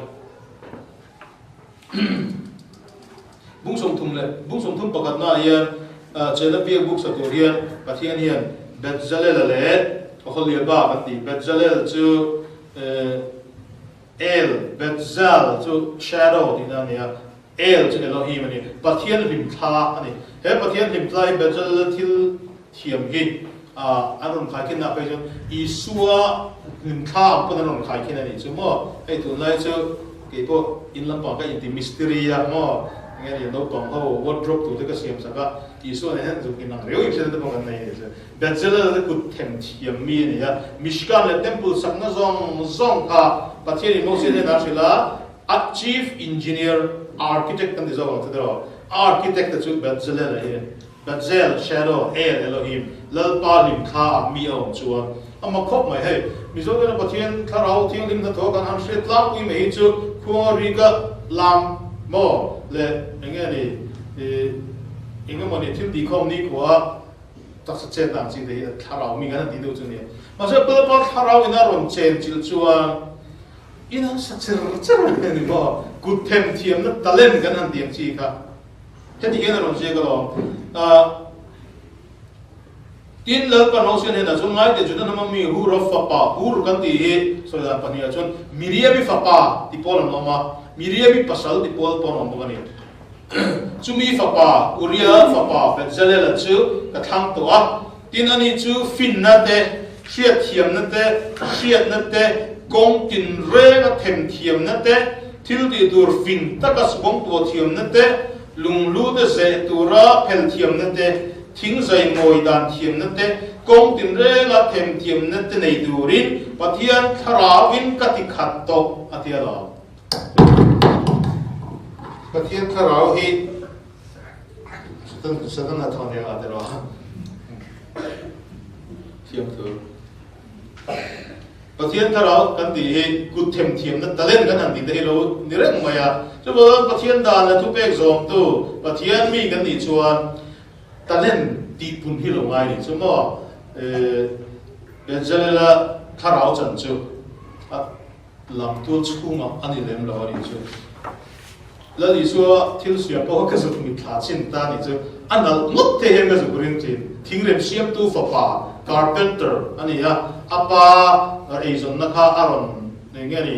Bung 30 leh bung 30 pakhatnaah hian Chena biak buk sa tur hian Pathian hian Betzalel-a leh Oholiaba kan tih Betzalel chu El, Betzal chu shadow tihna a ni a, El chu Elohim a ni, Pathian hlimthla a ni. He Pathian hlimthla hi Betzalel-a thil thiam hi an rawn khaikhin ah phei chuan Isua hlimthla ang pawn an rawn khaikhin a nih chu maw? Hei tunlai chu kei pawh in lampang ka inti mistiri a maw? Enge ni naupang ho wardrobe tur te ka siam sak a, Isua nen hian zuk inang riau inhriatna te pawh kan nei a nih chu. Bezalel te kut them thiam mi a ni a, Mishkan leh Temple sakna zawng zawng kha Pathianin Moses hnenah a hrilh a, a chief engineer, architect kan ti zawk ang chu tiraw, architect te chu Bezalel a hi a ni. Batzel, Shadow, El, Elohim, Lalpa hlim thla ah mi a awm chuan a mak khawp mai. Hei, Mizo tena Pathian Thlarau Thianghlim hnathawh kan han hriat tlangpui mai hi chu khuanga ri ka lam maw le eng nge ni ih eng emaw ni thil tihkhawm ni khua taksa chetna ang chi te hi a thlarau mi kan han tih deuh chu nia. Mahse Lalpa Thlarau in a rawn chen chilh chuan in an sa cher cher mai a ni maw? Kut them thiamna talent kan han tih ang chi kha. Heti hian a rawn ziak alawm. Tin, Lalpa Mosian hnenah chuan ngaite Juda hnama mi Hura fapa, Hur kan tih hi sawi dan pahnihah chuan Miriami fapa ti pawl an awm a, Miriami pasal ti pawl pawh an awm bawk a ni. Chumi fapa, Uria fapa Betzalela chu ka thlang tawh a, tin ani chu finna te, hriatthiamna te, hriatna te, kawng tinrenga themthiamna te, Thil tih tur fing taka sukawng tuah thiamna te, lunghlu te zeh tura phel thiamna te, thing zai mawi dan thiamna te, kawng tinrenga them thiamna te nei turin Pathian thlarauin ka ti khat tawh a ti alawm. Pathian thlarau hi Satan a thawn eng ah tiraw? Thiamthu. Pathian thlarau kan tih hi kut themthiamna talent kan han tih te hi lo ni reng mai a. Chuvangin Pathian dan leh thupek zawmtu Pathian mi kan nih chuan talent tih pun hi lo ngai nih chu maw? Bezalel-a thlarau chan chu a lamtual chhungah a ni lem lo a nih chu. Lal Isua thil siam pawh ka zuk mitthla chin ta nih chu a nalh ngawt thei hian ka zuk ring thin. Thingrem siamtu fapa, carpenter, a ni a, a pa eizawnna kha a rawn eng nge ni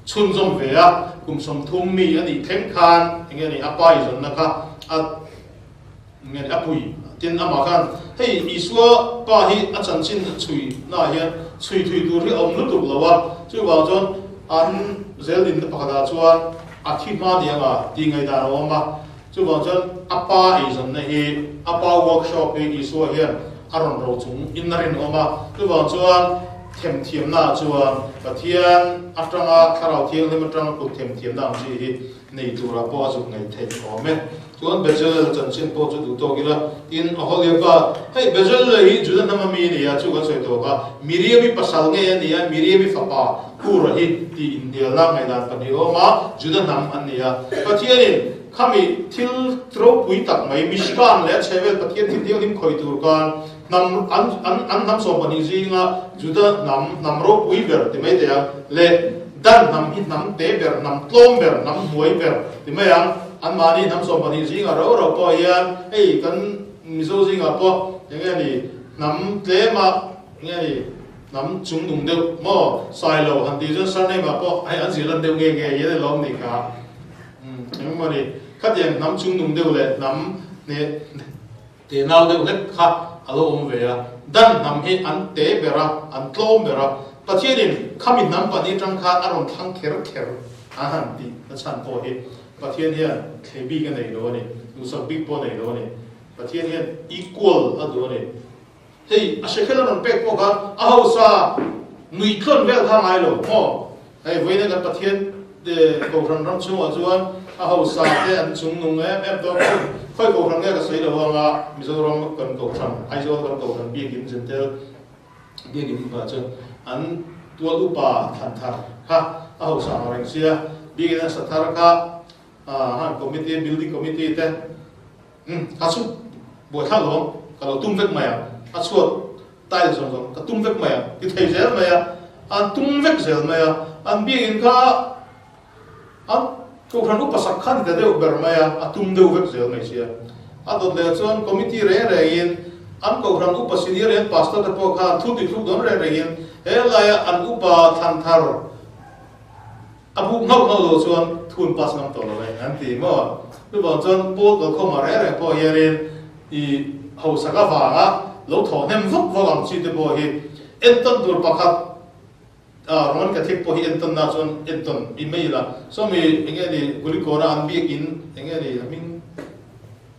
chhunzawm ve a, kum 30 mi a nih thleng khan eng nge ni a pa eizawnna kha a nge ni a pui tin amah khan hei Isua pa hi a chanchin chhui naah hian chhui thui tur hi a awm lutuk lo a, chuvang chuan an zeldinna pakhatah chuan a thi hma ni anga tih ngaihdan a awm a, chuvang chuan a pa eizawnna hi a pa workshop hi Isua hian a rawn ro chung in a rinawm a, chuvang chuan themthiamnaah chuan Pathian atanga Thlarau Thianghlim atanga kut themthiamna ang chi hi nei turah pawh a zuk ngaih theih awm e. Chuan Bezalel chanchin pawh chu duh tawk ila, tin Aholiaba, hei Bezalel hi Juda hnam a mi a ni a, chu kan sawi tawk a, Miriam-i pasal ngei a ni a, Miriam-i fapa Hura hi tih inhnialna ngaihdan pahnih a awm a, Juda hnam an ni a. Pathianin khami thil ropui tak mai Mishkan leh a chhehvel Pathian thil thianghlim khawih tur khan hnam an an an hnam 12 zinga Juda hnam hnam ropui ber ti mai thei ang leh Dan hnam hi hnam te ber, hnam tlawm ber, hnam hnuai ber ti mai ang. Anmahni hnam 12 zingah rau rau pawh hian hei kan Mizo zingah pawh eng nge ni hnam tlema eng nge ni hnam chung nung deuh maw Sailo han tih chuan surname ah pawh hei an zirlan deuh nge nge hian alawm ni kha eng emaw ni khatiang hnam chung nung deuh leh hnam hneh Te nau deuh hlek kha a lo awm ve a, Dan hnam hi an te ber a, an tlawm ber a, Pathianin khami hnam pahnih atang khan a rawn thlang kher kher a han tih na chhan pawh hi Pathian hian thlei bik a nei lo a ni, duhsak bik pawh a nei lo a ni. Pathian hian equal a duh a ni. Hei a shekel a rawn pek pawh khan a hausa nuihtlawn vel kha a ngai lo maw? Hei vawiin kan Pathian Kohhran ram chhungah chuan a hausa te an chung nung em em dawn thung. Khawi Kohhran nge ka sawi lo anga Mizoram kan Kohhran, Aizawl kan Kohhran biakin Zentel biakin ah chuan an tual upa thlan thar kha a hausa ang reng sia, biakin an sa thar kha han committee, building committee te kha chu buaithlak lo ang ka lo tum vek mai ang, a chhuat Tile zawng zawng ka tum vek mai a, ti thei zel mai a, an tum vek zel mai a, an biakinn kha an Kohhran upa sak kha ni ta deuh ber mai a, a tum deuh vek zel mai sia. A dawt leh chuan committee reng rengin an Kohhran upa senior leh an pastor te pawh khan thu tithluk dawn reng rengin he laia an upa thlan thar a buk nghauh nghauh lo chuan thu an pass ngam tawh lo e an ti maw? Chuvang chuan Paul kalkhawmah reng reng pawh hianin I hausak avanga lo thawh hnem vak vak ang chi te pawh hi entawn tur pakhat Roman Catholic pawh hi entawn na chuan entawn i mai ila. Sawmi eng nge ni Gulikawna an biakin eng nge ni a hming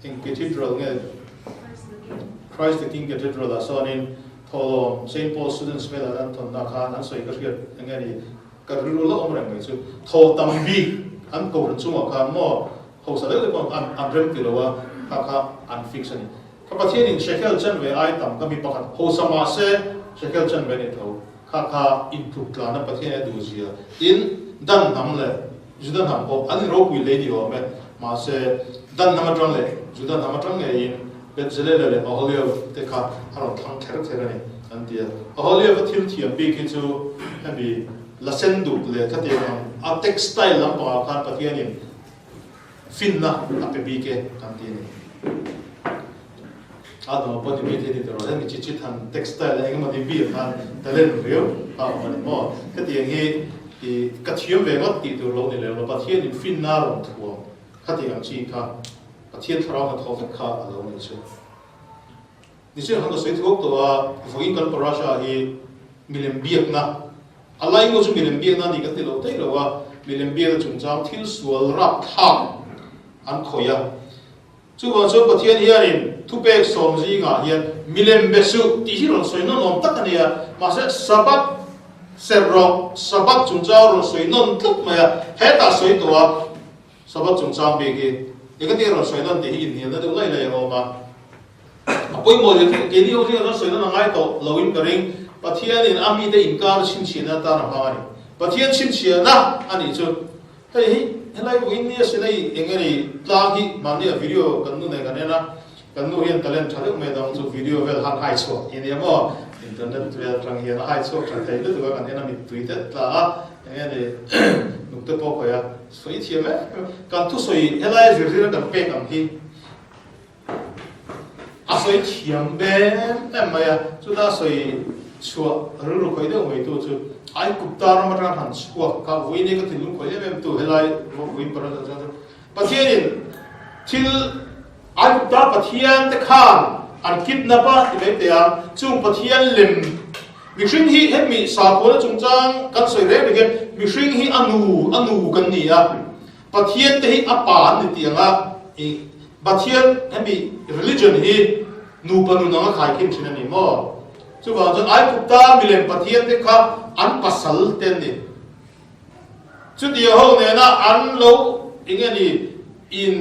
eng Cathedral nge Christ the King Cathedral ah sawnin thawhlawm Saint Paul Students velah an thawnna khan an sawi ka hriat eng nge ni ka rilru la awm reng mai chu thaw tam bik an kohhran chungah khan maw Hausa deuh deuh pawh an rem ti lo a, kha kha an fix a ni. Ka Pathianin shekel chanve ai tam ka mi pakhat hausa mah se shekel chanve a ni tho. Kha kha intluk tlana Pathian a duh zia. Tin, Dan hnam leh Juda hnam pawh an inropui hle ni awm e. Mahse, Dan hnam atang leh Juda hnam atang ngeiin Bezalel leh Aholiab te kha a rawn thlang kher kher a ni an ti a. Aholiab a thil thiam bik hi chu hemi la sen duk leh khatiang ang a textile lampangah khan Pathianin Finna a pe bik e kan ti a ni. A dawng pawh ni mai thei ni tawh hemi chi chi than textile leh engemaw ti bik khan talent riau a awm a ni maw? Hetiang hi i ka thiam ve ngawt tih tur lo ni lem lo, Pathianin finna a rawn thuam khatiang ang chi kha Pathian thlarau hnathawh vek kha a lo ni chu. Nichhin han ka sawi thuak tawh a, vawiin kan parasha hi milem biakna, a lai ngawt chu milem biakna a ni kan ti lo theih lo a, milem biakna chungchang thil sual rapthlak an khawih a. Chuvang chuan Pathian hianin thupek sawm zingah hian milem be suh tih hi rawn sawi nawn awm tak a ni a, mahse Sabbath serh rawh, Sabbath chungchang rawn sawi nawn tlat mai a, hetah sawi tawh a. Sabbath chungchang bik hi engati rawn sawi nawn tih hi inhnialna deuh lai lai a awm a. A pawimawh zia chu keini ho zingah chuan sawi nawn a ngai tawh loin ka ring. Pathianin a mite inkar chhinchhiahna atan a hmang a ni. Pathian chhinchhiahna a nih chu hei hi helai vawiin nia Sinai eng nge ni tlang hi mahni a video kan nu nen kan en a, kan nu hian talent tha deuh mai a dang chu video vel han hai chhuah i nia maw internet vel atang hian a hai chhuak tha thei lutuk a kan en a mittui te tla a eng nge ni nukte pawh khawih a sawi thiam em em kan thusawi helai zirtir a kan pek ang hi A sawi thiam em em mai a, chuta sawi chhuah rilru khawih deuh mai tu chu Aigupta ram atanga han chhuak kha vawiin ka thinlung khawih em em tu helai vawiin parana chuan chu Pathianin thil Aigupta Pathian te khan an kidnap a ti mai teh ang, chung Pathian lem mihring hi hemi sakhuana chungchang kan sawi reng reng hian mihring hi a nu a nu kan ni a, Pathian te hi a pa an ni tih anga i Pathian hemi religion hi nupa nun anga khaikhin thin a ni maw? Chuvang chuan Aigupta milem Pathian te kha an pasal te an ni. Chutiang ho nena an lo eng nge ni in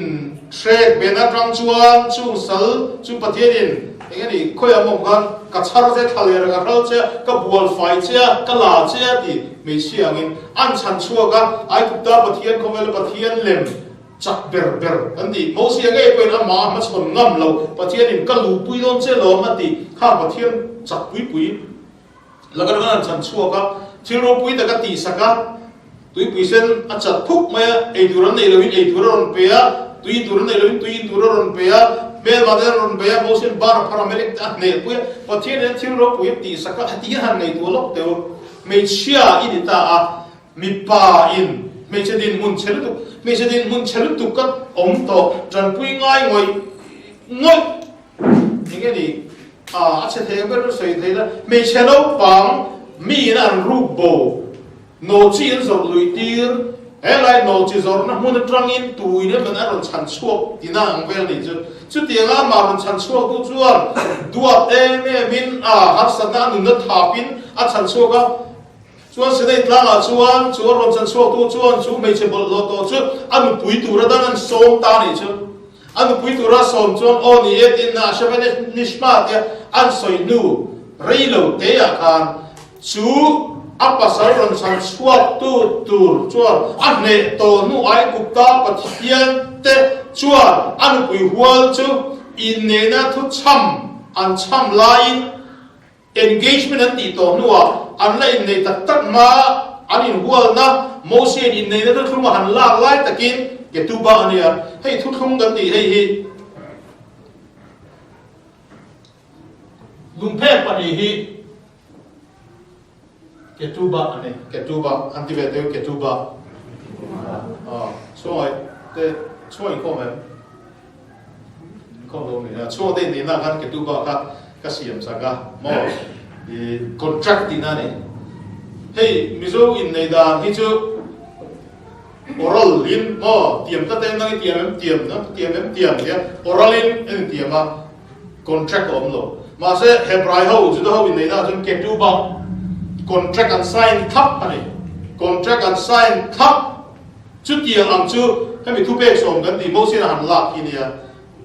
hrek ben atang chuan chung sal chu Pathianin eng nge ni khawiah mawm khan ka chhar che thlaler ka hral che a, ka bual fai che a, ka la che a ti hmeichhia angin an chhan chhuak a, Aigupta Pathian khawvela Pathian lem Chak ber ber kan ti. Mosia ngei pawhin amah a hmachhawn ngam lo. Pathianin ka luhpui dawn che lawm a ti. Kha Pathian chak pui pui laka ran an chhan chhuak a, thil ropui tak a tihsak a, tuipui sen a chat phuk mai a, ei tur an nei loin ei tur a rawn pe a, tui in tur an nei loin tui in tur a rawn pe a, hmelma te an rawn bei a, Mosia'n bar a phar a, Amalek te a hneh pui a, Pathianin a thil ropui a tihsak a, heti hian han ngaihtuah lawk teh u. Hmeichhia i ni ta a. Mipa in hmeichhe dinhmun chhe lutuk, hmeichhe dinhmun chhe lutuk ka awm tawh, tanpui ngai ngawih ngawih eng nge ni a chhe thei ang ber chu sawi thei la, hmeichhe naupang mi in an ruk bo, nawhchi an zawrh luih tir, helai nawhchi zawrhna hmun atangin tuin emaw a rawn chhan chhuak tina ang vel nih chu, chutianga amah rawn chhan chhuak tu chuan duat em em in a harsatna a nunna thapin a chhan chhuak a. Chuan Sinai tlangah chuan chu a rawn chan chhuaktu chuan chu hmeichhe bawlhhlawh tawh chu a nupui tura dang an sawm ta nih chu. A nupui tura sawm chuan aw ni e tiin na Ashavane Nishma tia an sawi hnu rei lo teah khan chu a pasal rawn chan chhuaktu tur chuan a hneh tawh hnu Aigupta Pathian te chuan a nupui hual chu inneihna thuchham an chham laiin Engagement an tih tawh hnuah an la inneih tak tak hma an inhualna Mosia'n inneihna thuthlung a han lak lai takin Ketubah a nia. Hei thuthlung kan tih hei hi lungphek pahnih hi Ketubah a ni. Ketubah an ti ve teu Ketubah. Chhuangaih te chhuang inkhawm em? Inkhawm lo ni a. Chhuang te inneihna khan Ketubah kha ka siam sak a maw? I contract tihna a ni. Hei Mizo inneih dan hi chu oral in maw tiam ta te nang i tiam em tiam nang ka tiam em tiam tia oral in an intiam a contract a awm lo. Mahse Hebrai ho Juda ho inneihna ah chuan Ketubah contract an sign thlap a ni. Contract an sign thlap. Chutiang ang chu hemi thupek sawm kan tih Mosian a han lak hi nia.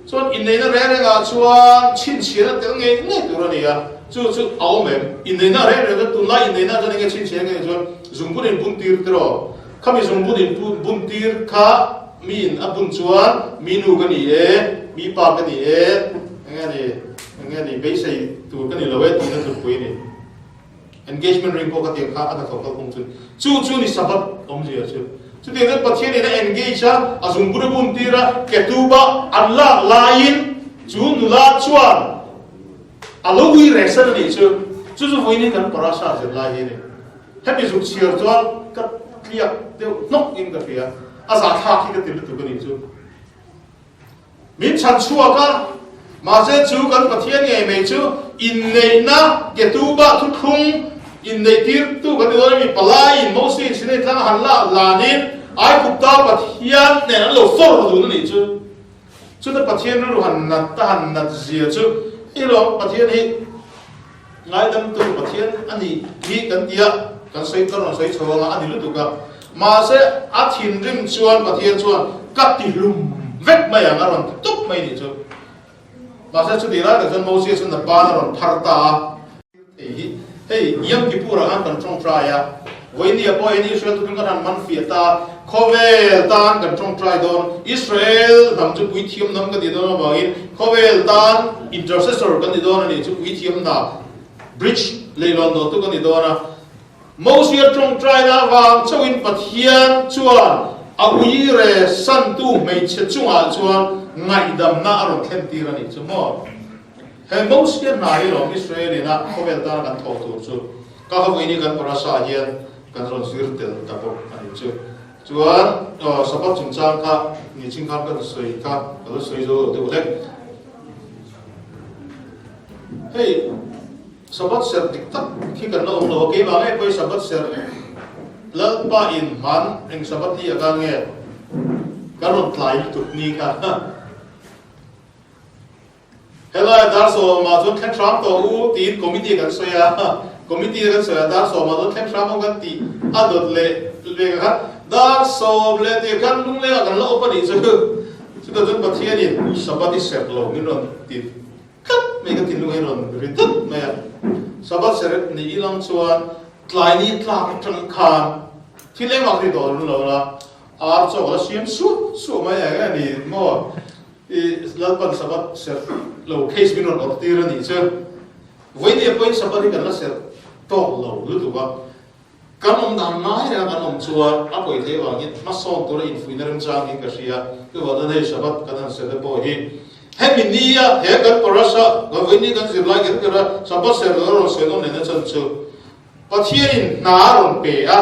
Chuan inneihna reng rengah chuan chhinchhiahna tel ngei ngei tur a ni a, chu chu a awm em? Inneihna reng reng chuan tunlai inneihna chuan enge chhinchhiahna ngei chuan zungbun in bun tir tiraw? Khami zungbun in bun tir kha mi in a bun chuan mi nu ka ni e, mi pa ka ni e, enge ni, enge ni beisei tur ka ni lo e tihna tlukpui a ni. Engagement ring pawh ka tiang kha a hnathawk kalphung chu chu chu ni Sabbath awmzia chu. Chutiang chuan Pathian in a engage a, a zungbun a bun tir a, ketuba an lak laiin chu nula chuan a lo ui reh san a nih chu. Chu chu vawiin kan parasha zir lai hi a ni. Hemi zuk chhiar chuan ka tliak deuh hnawk in ka hria, a zahthlak hi ka ti lutuk a nih chu. Min chhan chhuak a, mahse chu kan Pathian ngei mai chu inneihna Ketubah thuthlung inneih tirtu kan ti dawn a mi, palaiin Mosiin Sinai tlang a han lak hlanin Aigupta Pathian nen an lo fawr dun a nih chu. Chuta Pathian rilru han nat a han nat zia chu hei lawm Pathian hi ngaidamtu Pathian a nih hi kan ti a, kan sawi kan rawn sawi chho anga a ni lutuk a. Mahse a thinrim chuan Pathian chuan ka ti hlum vek mai ang a rawn ti tup mai nih chu. Mahse chutih lai tak chuan Mosia chuan a ban a rawn phar ta a. Hei hi hei Yom Kippur ah khan kan tawngtai a, vawinia pawh hian Israel tukin kan han man fiah ta, khawvel tan kan tawngtai dawn, Israel hnam chu puithiam hnam kan tih dawn avangin khawvel tan intercessor kan ni dawn a nih chu puithiam hna bridge leilawn dawhtu kan ni dawn a. Mosia tawngtaina avang chauhin Pathian chuan a uire santu hmeichhe chungah chuan ngaihdamna a rawn thlentir a nih chu maw? He Mosia hna hi lawm Israel ina khawvel tana kan thawh tur chu ka hawiin kan parasha hian kan rawn zir tel ta bawk a nih chu. Chuan Sabbath chungchang kha niching khan kan sawi kha ka lo sawi zo lo deuh hlek. Hei. Sabbath serh dik tak khi kan la awm lo a, keimah ngei pawhin Sabbath serh Lalpa in hman eng Sabbath ni atan nge kan rawn tlai lutuk ni kha. Helai dar sawmah chuan thleng hram tawh u tiin committee kan sawi a, committee kan sawi a dar sawmah chuan thleng hram ang kan tih a dawt leh leh kha dar sawm leh tih khan lunglengah kan la awp a nih chu. Chutah chuan Pathianin Sabbath i serh lo min rawn ti. Tlat mai ka thinlung hi rawn ri tlat mai a. Sabbath serh ni ilang chuan tlai ni tlak atang khan thil engmah kha ti tawh lo la, ar chaw ka la siam suah suah mai ang e ni maw? I Lalpan Sabbath serh lo case min rawn awrh tir a nih chu. Vawinia pawhin Sabbath hi kan la serh tawk lo lutuk a. Kan awm dan ngai renga kan awm chuan a pawi theih avangin hmasawn tura infuihna remchang in ka hria. Chuvang chuan hei Shabbat kan han serh te pawh hi hemi nia he kan parasha kan vawiin ni kan zirlai kher kher a Shabbat serh tur a rawn sawi nawm lehna chan chu Pathianin hna a rawn pe a,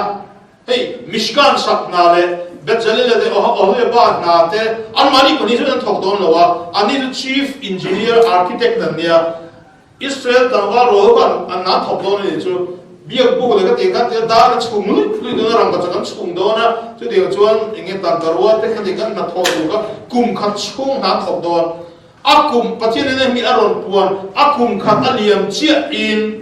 hei Mishkan sak hna leh Bezalel te Oholiaba hna te anmahni pahnih chuan an thawk dawn lo a, anni chu Chief Engineer Architect an nia. Israel tlangval rual khan an nan thawk dawn a nih chu, biak buk leh ka tih khan tia dar a chhung luih luih dawn a, rangka chu kan chhung dawn a, chutiang chuan eng nge tangka rual te kha tih khan hna thawh tur kha kum khat chhung hna an thawk dawn. A kum Pathian in a hmih a rawn puan, a kum khat a liam chiah in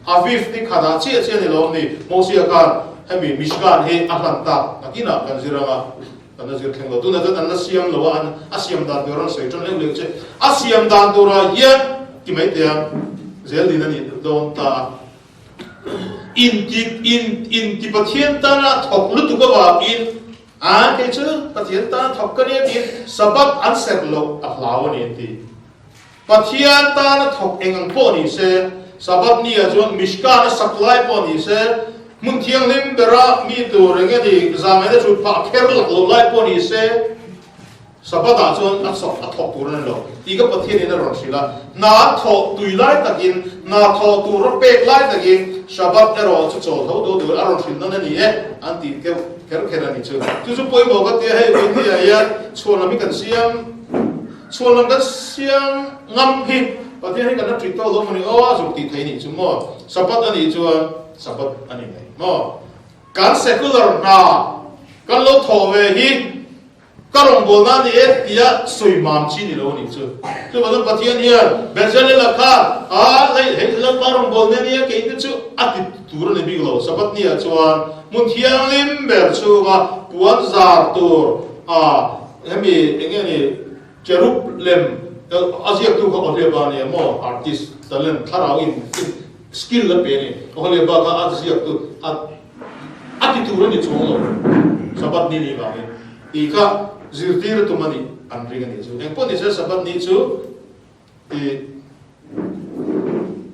Aviv ni khatah chiah chiah a ni lawm ni, Mosia khan hemi Mishkan hi a hlan tak nakinah kan zir ang a. Kan la zir thleng lo. Tunah chuan an la siam lo a, an a siam dan tur a rawn sawi tan leuh leuh che. A siam dan turah hian ti mai teh ang, zel din a nih dawn ta a. Inti in inti Pathian tana thawk lutuk avangin a kei chu Pathian tana thawk ka nia tiin Sabbath an serh loh a hlau a ni an ti. Pathian tana thawk eng ang pawh ni se, Sabbath ni ah chuan Mishkan a sak lai pawh ni se, hmun thianghlim bera mi tur eng nge ni zangaihna chhut phah kher lak loh lai pawh ni se, Sabbath ah chuan a sawk a thawk tur a ni lo tih ka Pathian in a rawn hrilh a. Hna an thawh tui lai takin, hna thawh tur a pek lai takin Shabbat erawh chu chawl tho tho tur a rawn hrilh nawn a ni e an tih deuh kher kher a ni chu. Chu chu pawimawh ka tia hei India hian chhuanlam hi kan siam. Chhuanlam kan siam ngam hi Pathian hi kan la ṭih tawk lo maw ni aw a zuk tih theih nih chu maw? Sabbath a nih chuan Sabbath a ni mai maw? Kan secular hna kan lo thawh ve hi ka rawngbawlna a ni e tia sawi mam chi ni lo a nih chu. Chuvang chuan Pathian hian Bezalel-a khan a hei hei Lalpa rawngbawlna a nia kei te chu a ti tur a ni bik lo. Sabbath ni ah chuan hmun thianghlim ber chhunga puan zar tur a Hemi eng nge ni cherub lem a ziaktu kha Oholiaba a ni a maw artist talent thlarau in skill a pe a ni Oholiaba kha a ziaktu a a ti tur a ni chuang lo Sabbath ni ni vangin tih kha zirtir a tum a nih an ring a nih chu engpawh ni se Sabbath ni chu i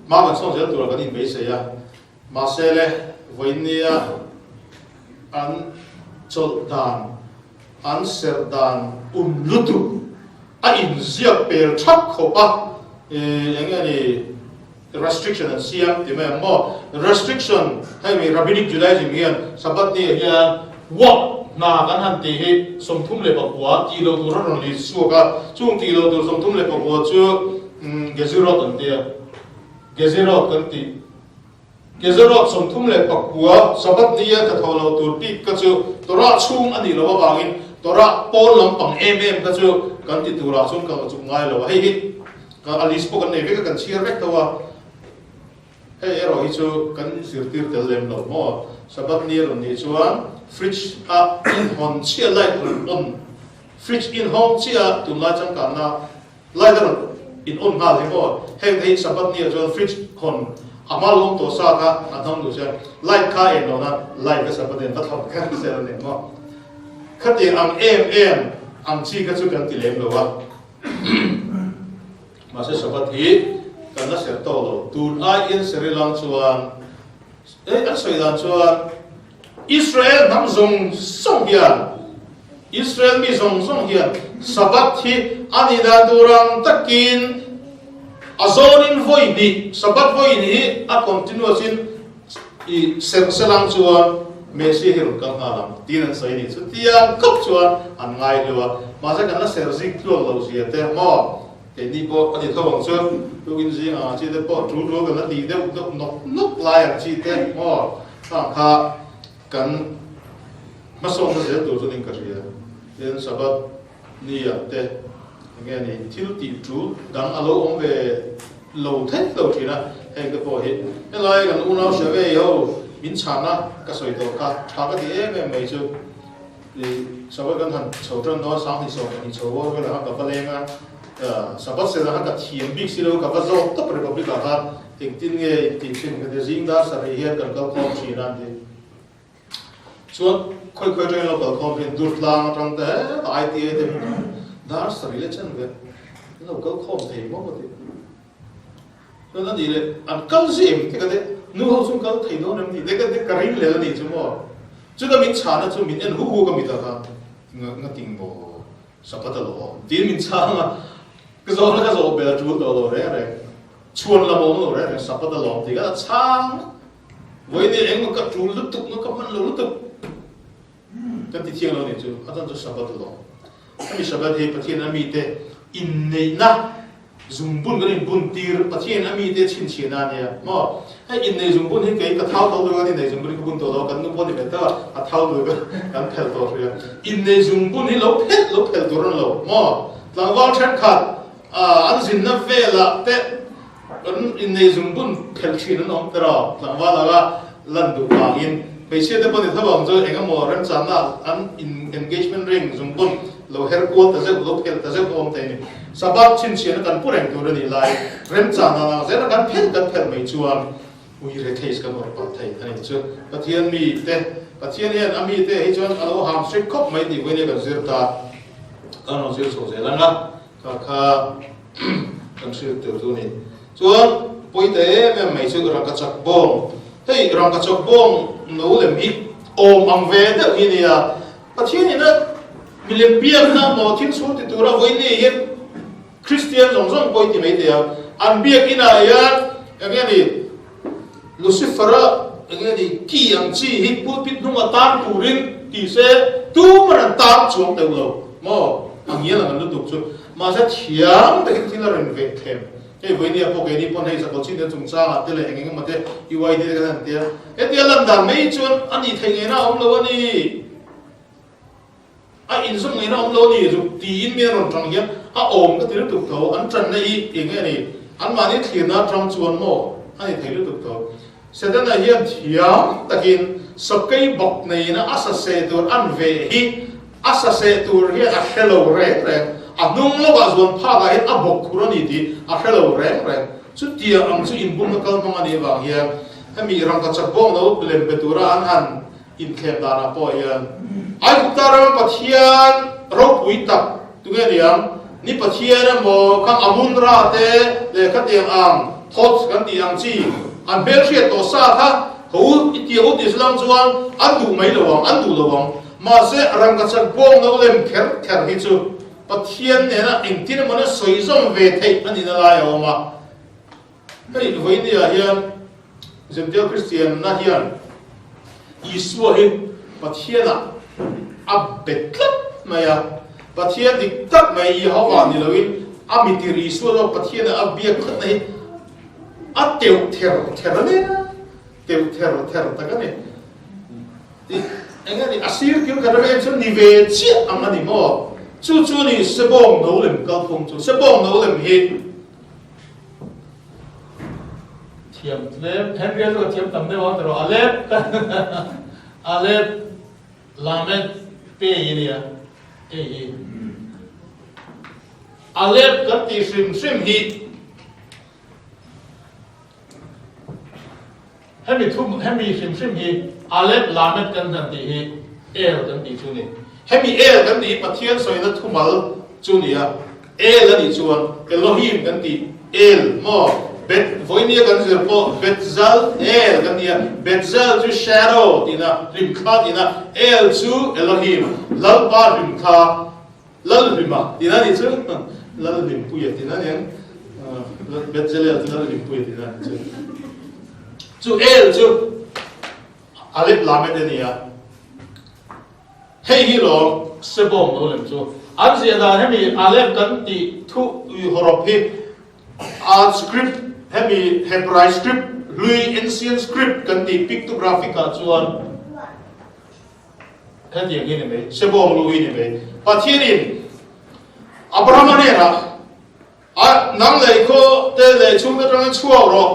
hma kan chhuak zel tura kan inbeisei a mahse le vawiin nia an chawlh dan An serh dan um lutuk a inziak pel thap khawp a, eng nge ni restriction an siam ti mai ang maw? Restriction hei mi Rabbinic Judaism hian Sabbath ni ah hian work hna kan han tih hi 34 tih loh tur a rawn lit chhuak a, chung tih loh tur 34 chu Gezirot an ti a, Gezirot kan tih. Kezerawt 39 Sabbath nia tla tho lo tur bik kha chu Torah chhung a nih loh avangin Torah pawn lampang em em kha chu kan ti turah chuan ka chuk ngai lo a, hei hi ka a list pawh kan nei vek a, kan chhiar vek tho a. Hei erawh hi chu kan zirtir tel lem lo maw? Sabbath ni a rawn nih chuan fridge a inhawn chiah light rawn on, fridge inhawng chiah a tunlai changkanna light a rawn in on nghal hi maw? Heng te hi Sabbath ni ah chuan fridge hawn a hma lo awm tawh sa kha an hmang duh chuan light kha en lohna light ka Sabbath ni an va thlawm kher zel a ni maw? Khatiang ang em em ang chi kha chu kan ti lem lo a. Mahse Sabbath hi kan la ser tawh lo. Tun aiin Sri Lang chuan eh an sawi dan chuan Israel hnam zawng zawng hian Israel mi zawng zawng hian Sabbath hi a nih dan tur ang takin a zawnin vawi hnih Sabbath vawi hnih hi a continuous in i serh selang chuan Messi hi rawn kal nghal ang tiin an sawi a ni. Chutiang khawp chuan an ngai hleuh a, mahse kan la ser zik tluak lo zia te maw keini pawh a ni tho ang chu, tukin zing ang chi te pawh tul tul kan la tih deuh deuh nawk nawk lai ang chi te maw khang kha kan hmasawnna zel tur chuan in ka hria. Tin Sabbath ni ah te enge ni thil tih tul dang a lo awm ve lo thei lo thin a, heng te pawh hi helai kan unau hria ve ho min chhan a ka sawi tawh kha tha ka ti em em mai chu i Sabbath kan han chho tan dawn 2020 chho vawr velah khan ka va leng a, Sabbath sela khan ka thiam bik si lo ka va zawk tawp Republic ah khan engtin nge intih thin ka ti zing dar sarih hian kan kal khawm thin a an ti. Chuan khawi khawi atangin lo kal khawm hian Durtlang atang te heta ITA te hmun dar sarih leh chen ve an lo kal khawm thei maw ka ti. Chuan a nih leh an kal zia em te ka ti, nu ho chu an kal thei dawn em ni te ka ti, ka ring lel a nih chu maw. Chuta min chhana chu min en hu hu ka mit ah khan nga ting maw Sabbath a lo awm tiin min chhang a, ka zawhna ka zawh bel a tul tawh lo reng reng, chhuan lam a awm lo reng reng Sabbath a lo awm tih kha a chhang. Vawiin engmaw ka tul lutuk maw ka hman lo lutuk kan ti thiang lo nih chu a chan chu Sabbath a lawm. Hemi Sabbath hi Pathian a mite inneihna zungbun kan inbun tir Pathian a mite chhinchhiahna a nia maw. Hei inneih zungbun hi kei ka thau tawh lutuk a inneih zungbun hi ka bun tawh lo a kan nu pawh ni ve ta a thau lutuk a kan phelh tawh hrih a. Inneih zungbun hi lo phelh lo phelh tur a ni lo maw. Tlangval thenkhat an zinna velah te Kan innei zungbun phelh thin an awm tiraw? Tlangval anga lan duh vangin hmeichhia te pawh ni tho ang chu eng emaw remchanna an in engagement ring zungbun lo her kual ta zeuh lo phelh ta zeuh awm thei a ni. Sabbath chhinchhiahna kan pu reng tur a nih lai remchanna ang zela kan phelh kan phelh mai chuan ui rethei kan awrh palh thei a ni chu. Pathian mi te Pathian hian a mi te hi chuan a lo ham hrik khawp mai tih vawiin kan zir ta kan rawn zir chho zel ang a kha kha Kan hriat tur chu a ni. Chuan pawi ta em em mai chu rangkachak bawng. Hei rangkachak bawng no lem hi awm ang ve deuh hi a nia. Pathian ina milem biakna maw thil chhung ti tura vawiin ni hian Kristian zawng zawng pawi ti mai thei a. An biak inah hian eng nge ni Lucifer-a eng nge ni ki ang chi hi pulpit hnunga tan turin ti se tuman an tan chuang deuh lo maw? A ngial ang an lutuk chu. Mahse thiam takin thil a rawn veh thlem. Hei vawinia pawh keini pawn hei Sakawlh Chin te chungchangah te leh eng eng emaw te UID te kan han tia. Hetia lan dan mai chuan a nih theih ngeina a awm lo a ni. A inzawm ngeina a awm lo a ni zuk tiin mi a rawn tang hian a awm ka ti lutuk tho. An tanna hi eng nge a ni? Anmahni thlirna atang chuan maw a ni thei lutuk tho. Setana hian thiam takin sakei bawk neina a saseh tur an veh hi a saseh tur hian a hre lo reng reng. A hnung lawkah zuan phakah hian a bawk khur a ni tih a hre lo reng reng. Chutiang ang chu inbumna kal hmang a nih avang hian hemi rangkachak bawng lo lem pe tura an han inthlem danah pawh hian Aigupta rama Pathian ropui tak tunge niang? Ni Pathian emaw khang Amun-Ra te leh khatiang ang Thoth kan tih ang chi an hmelhriat tawh sa kha ho i tia ut Islam chuan an duh mai lo ang, an duh lo ang. Mahse rangkachak bawng lo lem kher kher hi chu Pathian nena engtin emaw na sawi zawm ve theih a nihna lai a awm a. Hei vawinia hian Zemtel Kristianna hian Isua hi Pathianah a bet tlat mai a. Pathian dik tak mai Jehovah ni loin a mitir Isua zawk Pathianah a biak tlatna hi a teuh ther ther a nia, teuh ther ther tak a ni. Tih eng nge ni a sir kil khat ram em chuan ni ve chiah ang a ni maw? Chu chu a ni Sebawng no lem kalphung chu. Sebawng no lem hi. Thiam tlem, Henry-a chu ka thiam tam deuh ang tiraw, Alep Alep Lamed Pe i nia hei hi. Alep kan tih hrim hrim hi hemi thu hemi hrim hrim hi Alep Lamed kan han tih hi El kan tih chu ni. Hemi El kan tih hi Pathian sawina thumal chu ni a. El a nih chuan Elohim kan tih El maw? Bet vawinia kan zir pawh Betzal El kan ti a, Betzal chu shadow tihna, hlimthla tihna, El chu Elohim, Lalpa hlimthla, Lalhlima tihna a nih chu, Lalhlimpuia tihna a ni ang, Betzalel chu Lalhlimpuia tihna a nih chu. Chu El chu Alep Lamed a ni a. Hei hi lawm Sebawm lo lem chu. An ziah dan hemi Alef kan tih thu hawrawp hi a script hemi Hebrai script hlui ancient script kan tih pictographic ah chuan hetiang hi ni mai Sebawm lu hi ni mai. Pathianin Abrahama hnenah a nang lei khaw te lei chhung atangin chhuak rawh.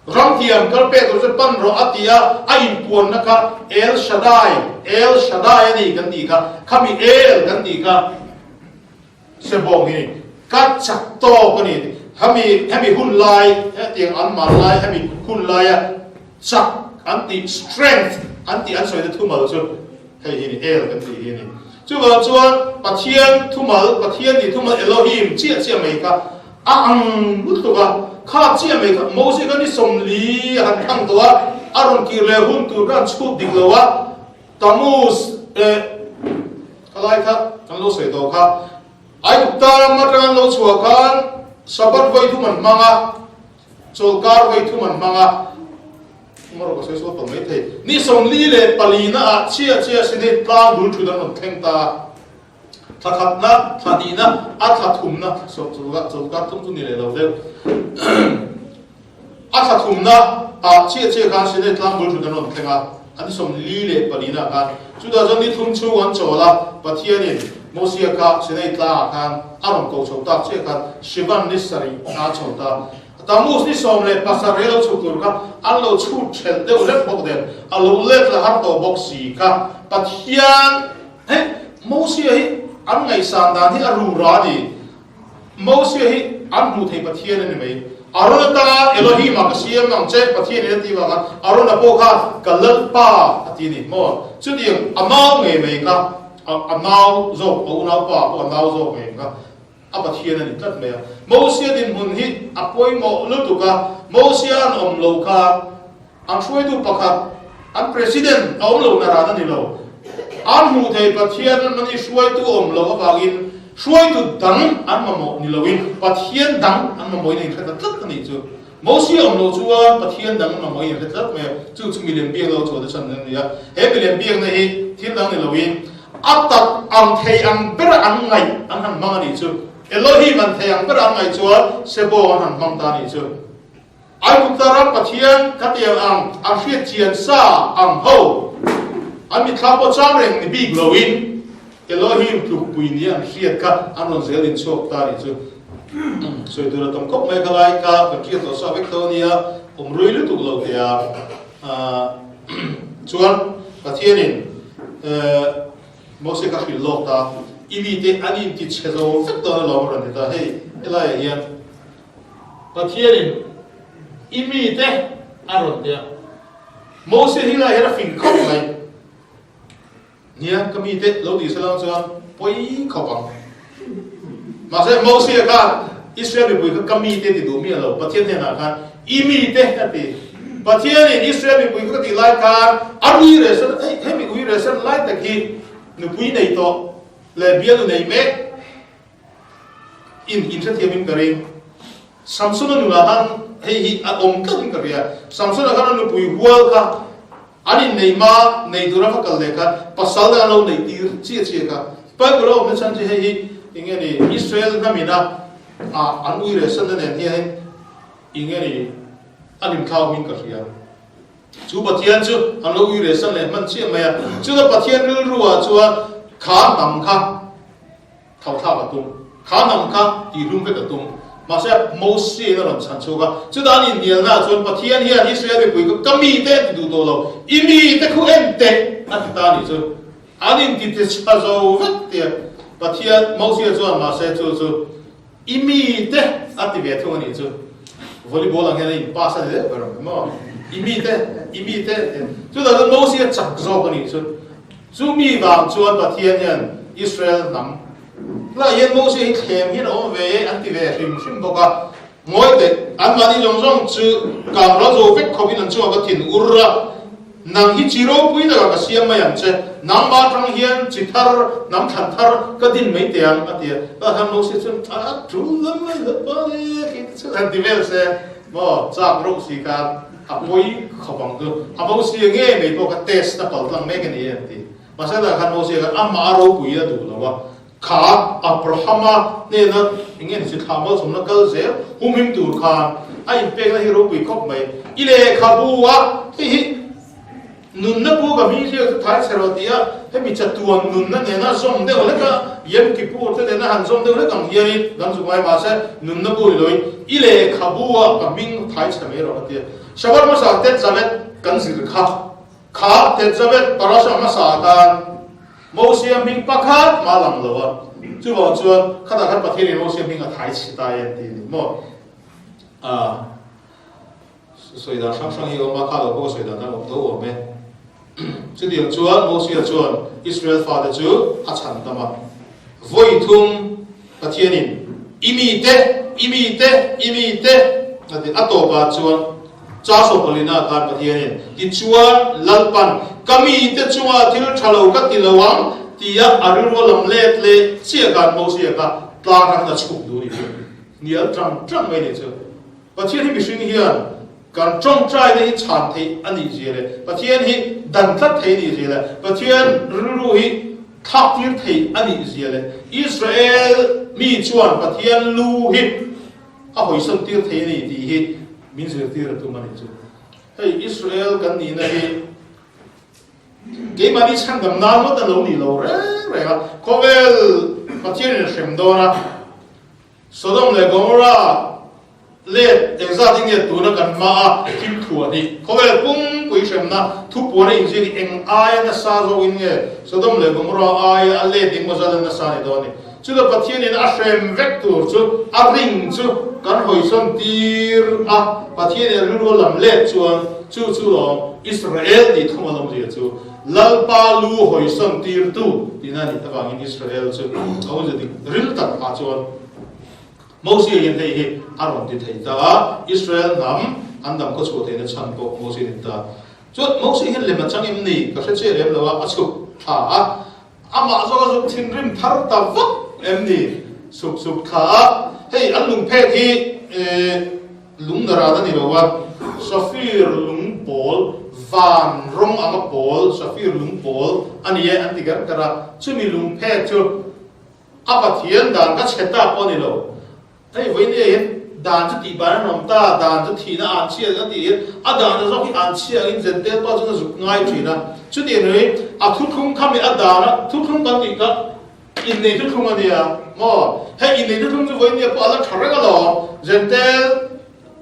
Ramtiam kal pek tur chu pan rawh a ti a, a inpuanna kha El Shaddai, El Shaddai a ni kan tih kha, khami El kan tih kha Sebawng hi ni, ka chak tawk a ni, hemi hemi hun lai hetiang an man lai hemi hun laia chak an tih strength an tih an sawina thumal chu hei hi ni El kan tih hi a ni. Chuvang chuan Pathian thumal, Pathian tih thumal Elohim chiah chiah mai kha A ang lutuk a, kha chiah mai kha Moses kha ni 40 a han thang tawh a, a rawn kir leh hun tur kha an chhut dik lo a, Tammuz eh ka lai kha kan lo sawi tawh kha, Aigupta ram atanga an lo chhuah khan Sabbath vawi thum an hmang a, chawlhkar vawi thum an hmang a, Ngawrh ka sawi sual tawh mai thei, ni 44 na ah chiah chiah Sinai tlang bul thut an rawn thleng ta a. Thla khatna, thla hnihna, a thla thumna, chawlhkar thum chu ni leh lo deuh. A thla thumna ah chiah chiah khan Sinai tlangbul thut an rawn thleng a, an 44 na khan. Chutah chuan ni thum chhung an chawl a, Pathianin Mosia kha Sinai tlangah khan a rawn ko chho tak chiah khan Shivan ni sarih a chho ta. Tammuz ni 17 lo chhuk tur kha an lo chhut ṭhelh deuh hlek bawk nen, a lo let la har tawh bawk si kha Pathian Hei, Mosia hi an ngaihsan dan hi a ru ra a ni. Mosia hi an hmuh thei Pathian a ni mai. Arona tan Elohim-ah ka siam ang che, Pathian in a ti vanga Arona pawh kha ka Lalpa a ti a ni maw? Chutiang a nau ngei mai kha, a nau zawk, a unaupa pawh a nau zawk ngei kha a Pathian a ni tlat mai a. Mosia dinhmun hi a pawimawh lutuk a, Mosia an awm lo kha An hruaitu pakhat, an President a awm lo na ran a ni lo. An hmuh thei Pathian an mahni hruaitu awm loh avangin hruaitu dang an mamawh ni loin Pathian dang an mamawhin a inhre ta tlat a nih chu. Mosia awm loh chuan Pathian dang an mamawhin a inhre tlat mai a, chu chu milem biak lo chuan a chhan a ni a. He milem biakna hi thil dang ni loin a tak ang thei ang bera an ngaih an han hmang a nih chu. Elohim an thei ang bera an ngaih chuan Sebo an han hmang ta a nih chu. Aigupta ram Pathian khatiang ang an hriat chian sa ang ho an mitthla pawh chang reng ni bik loin Elohim tlukpui ni an hriat kha an rawn zel in chhuak ta nih chu. Sawi tur a tam khawp mai kha lai kha kan hriat tawh sa vek tho ania awm rui lutuk lo thei a. Chuan Pathianin Mose kha hrilh lawk ta i mite an inti chhe zo vek dawn alawm a rawn ti ta hei helaiah hian Pathianin i mite a rawn ti a. Moses hi lai hian a fing khawp mai. Nia, ka mite lo tih salang chuan pawi khawp ang. Mahse, Moses khan Israel mipui kha ka mite ti duh miah lo. Pathian hnenah khan i mite a ti. Pathianin Israel mipui kha ka tih lai khan a ui rehsan, hei hemi ui rehsan lai tak hi nupui nei tawh leh bialnu nei mek In in hrethiamin ka ring. Samsona nunah khan hei hi a awm tlatin ka hria. Samsona khan a nupui hual kha an inneih hma nei tura va kal leh khan pasal te an lo neih tir chiah chiah kha. Bible a awmna chhan chu hei hi eng nge ni Israel hnamina an ui reh sanna nen hian eng nge ni an inthlaumin ka hria. Chu Pathian chu an lo ui reh san leh hman chiah mai a. Chuta Pathian rilru ah chuan kha hnam kha Tho thlak a tum. Kha hnam kha tih hlum vek a tum. Mahse, Mosia-in a rawn chhan chhuak a, chutah an inhnialnaah chuan Pathian hian Israel mipui kha ka mite a ti duh tawh lo, i mite khu en teh a ti ta a nih chu. An inti ti chha zo vek tia Pathian, Mosia chuan mahse chu chu i mite a ti ve thung a nih chu. Volleyball ang hian a in pass a ni deuh ber ang maw? I mite, i mite tia. Chutah chuan Mosia chak zawk a nih chu. Chu mi vang chuan Pathian hian Israel hnam lah hian Mosia hi thlem hian a awm ve e an ti ve hrim hrim bawk a. Ngawi teh, anmahni zawng zawng chu kang ral zo vek khawpin an chungah ka thin ur a, nang hi chi ropui takah ka siam mai ang che, nangmah atang hian chi thar, hnam thlan thar ka din mai teh ang, a ti a. Tah hian Mosia chuan, A tul lam mai lo pa le, kei te chu han ti vel se, maw, chak reuh si khan a pawi khawp ang chu, a Mosia nge mai pawh kha test a pal tlang mek a ni e, an ti. Mahse tah khan Mosia khan amah a ropui a duh lo a, Kha Abrahama hnena eng nge ni chu thla malsawmna kal zel humhim tur khan a inpekna hi ropui khawp mai. I lehkhabu a, hei hi nunna bu ka hming ziak chu thai chhe rawh tih a, hemi chatuan nunna nena zawm deuh hlek a, Yom Kippur te nena han zawm deuh hlek ang hianin kan zuk ngai mahse nunna bu ni loin i lehkhabu a ka hming thai chhe mai rawh a ti a. Shabbat hmasa Tetzaveh kan zir kha. Kha Tetzaveh parasha hmasa khan Mosia hming pakhat mah a lang lo a, chuvang chuan khatah khan Pathianin Mosia hming a thai chhe ta e an ti a ni maw? Aaa sawi dan hrang hrang hi a awm a, kha lo pawh sawi dan dang awm tho awm e. Chutiang chuan Mosia chuan Israel fate chu a chhan tam a, vawi thum Pathianin i mite, i mite, i mite a ti. A tawpah chuan Chasawp palina khan Pathianin, Tichuan, Lalpan, ka mite chungah thil tha lo ka ti lo ang, tia a rilru a lam let leh chiah khan Mosia kha tlang atangin a chhuk duh a nih chu. Hnial tang tang mai a nih chu. Pathian hi mihring hian kan tawngtaina hi chhan theih a nih zia leh Pathian hi dan tlat thei a nih zia leh Pathian rilru hi thlak tir thei a nih zia leh Israel mi chuan Pathian lu hi a hawisawn tir thei a ni tih hi min zirtir a tum a nih chu. Hei Israel kan nihna hi keimahni chhandam nan ngawt a lo nih lo reng reng a, khawvel Pathianin a hrem dawn a, Sodom leh Gomorrah let engzat in nge tuna kan hma a thim thuah ni? Khawvel pumpui hremna thupuan a inziak hi eng aia nasa zawk in nge Sodom leh Gomorrah aia a let eng maw zat a nasa ni dawn ni? Chutah Pathianin a hrem vek tur chu a ring chu kan hawisawn tir a, Pathianin a rilru a lam let chuan chu chu lawm Israel tih thum a lawmzia chu Lalpa lu hawisawn tirtu tihna a nih avangin Israel chu a awmzia dik ril tak ah chuan Mosia hian hei hi a rawn ti thei ta a, Israel hnam an dam khaw chhuah theihna chhan pawh Mosia ni ta. Chuan Mosia hian lem a chang em ni? Ka hre chiah lem lo a, a chhuk thla a, amah zawk a zuk thinrim thar ta vak em ni? Chhuk chhuk thla a, hei an lungphek hi Lung naran a ni lo a, Safir lung pawl, van rawng anga pawl, Safir lung pawl a ni e an ti ker ker a, chumi lung phek chu a Pathian dan ka chhe ta pawh a ni lo. Hei vawiin e hian dan chu tih ban an awm ta, dan chu thihna an chhia ang a tih hian a dan a zawk hi an chhia angin Zentel pa chuan a zuk ngai thin a, chutiang hi a thuthlung khami a dan a thuthlung kan tih kha Innei thuthlung a nia maw? Hei innei thuthlung chu vawiin nia pawh a la tha reng alawm. Zentel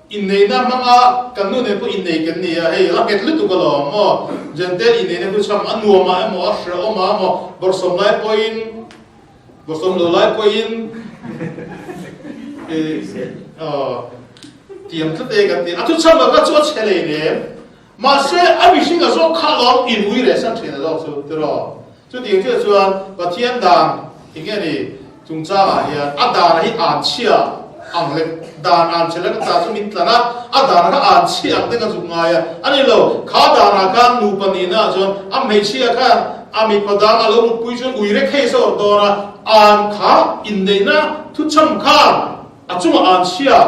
inneihna hmanga kan nu nen pawh innei kan ni a, hei a la nghet lutuk alawm maw? Zentel inneihna chu chham a nuam ah emaw a hrehawm ah emaw bawrhsawm lai pawhin bawrhsawm lo lai pawhin aw tiang tlat e kan ti. A thuchham ah kha chu a chhe lei nem. Mahse, a mihring a zawk kha alawm in ui leh san thin a zawk chu, tiraw? Chutiang chiah chuan Pathian dan eng nge ni chungchangah hian a dan hi an chhia ang leh dan an chhe leh ka ta chu min tlan a, a dan kha an chhia ang te ka zuk ngai a, a ni lo, kha danah khan nupa nihna ah chuan a hmeichhia khan a mipa dang a lo mutpui chuan ui rek hei zawk dawn a, an kha inneihna thuchham khan a chungah an chhia.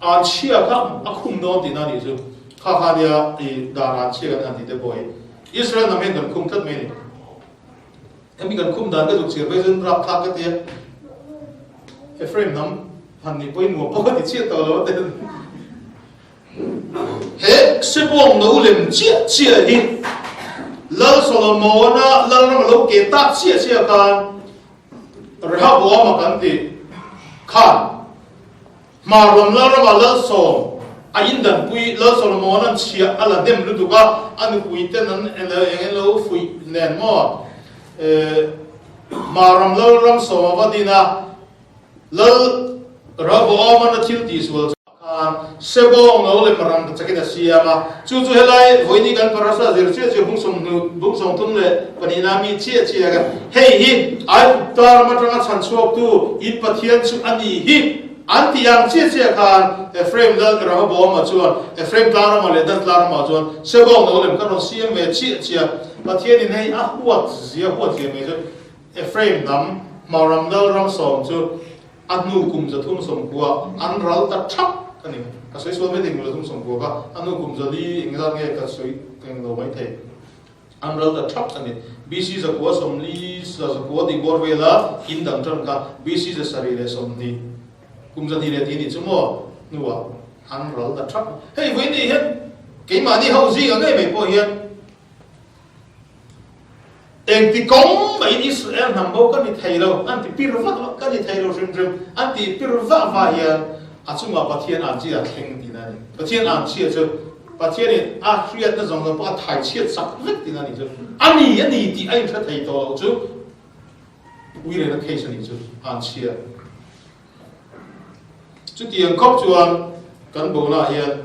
An chhia kha a khum dawn tihna a nih chu. Kha kha nia i dan an chhia kan han tih te pawh hi Israel hnam hian kan khum tlat mai a ni. Hemi kan khum dan ka zuk chhiar phei chuan rapthlak ka ti a. Ephraim hnam han nih pawhin nuam pawh ka ti chiah tawh lo a ten. He Sebawng no lem chiah chiah hi Lal Solomona Lalram a lo ke tak chiah chiah khan Rehoboam-a kan ti. Khan Hmar lam Lalrama Lalsawm a indanpui Lal Solomona'n chhiah a la hnem lutuk a, a nupui ten an eng eng lo fuih nen maw? Hmar ram Lalram sawm a va din a, Lal Rehoboam-a'n a thil tihsual chu. Khan Sebawng lo lem ram ta chakin a siam a, chu chu helai vawiini kan parasa zir chiah chiah bung 32 na mi chiah chiah ka hei hi Aigupta ram atanga chhan chhuaktu in Pathian chu a ni hi an tih ang chiah chiah khan Ephraim lal Rehoboam-a chuan Ephraim tlang ramah leh Dan tlang ramah chuan Sebawng lo lem kha rawn siam ve chiah chiah Pathianin hei a huat zia huat zia mai chu Ephraim hnam Hmauram lal ram sawm chu A hnu kum 390 an ral ta thap a ni. Ka sawi sual mai thei kum 390 kha a hnu kum 400 engzat nge ka sawi eng lo mai thei. An ral ta thap a ni. BC 940 zakua tih bawr vela in dang tan kha BC 720 kum 200 leh tih a nih chu maw hnuah an ral ta thap. Hei vawiin hian keimahni ho zing ang ngei mai pawh hian Engti kawng mahin Israel hnam bo ka ni thei lo, an ti pir vak vak, ka ni thei lo hrim hrim, an ti pir vah vah hian a chungah Pathian an chi a thleng tihna a ni. Pathian an chhia chu Pathianin a hriatna zawng zawng pawh a thai chhiat sak vek tihna a ni chu. A ni a ni tih a inhre thei tawh loh chu uirena case a nih chu, an chhia. Chutiang khawp chuan kan bonaah hian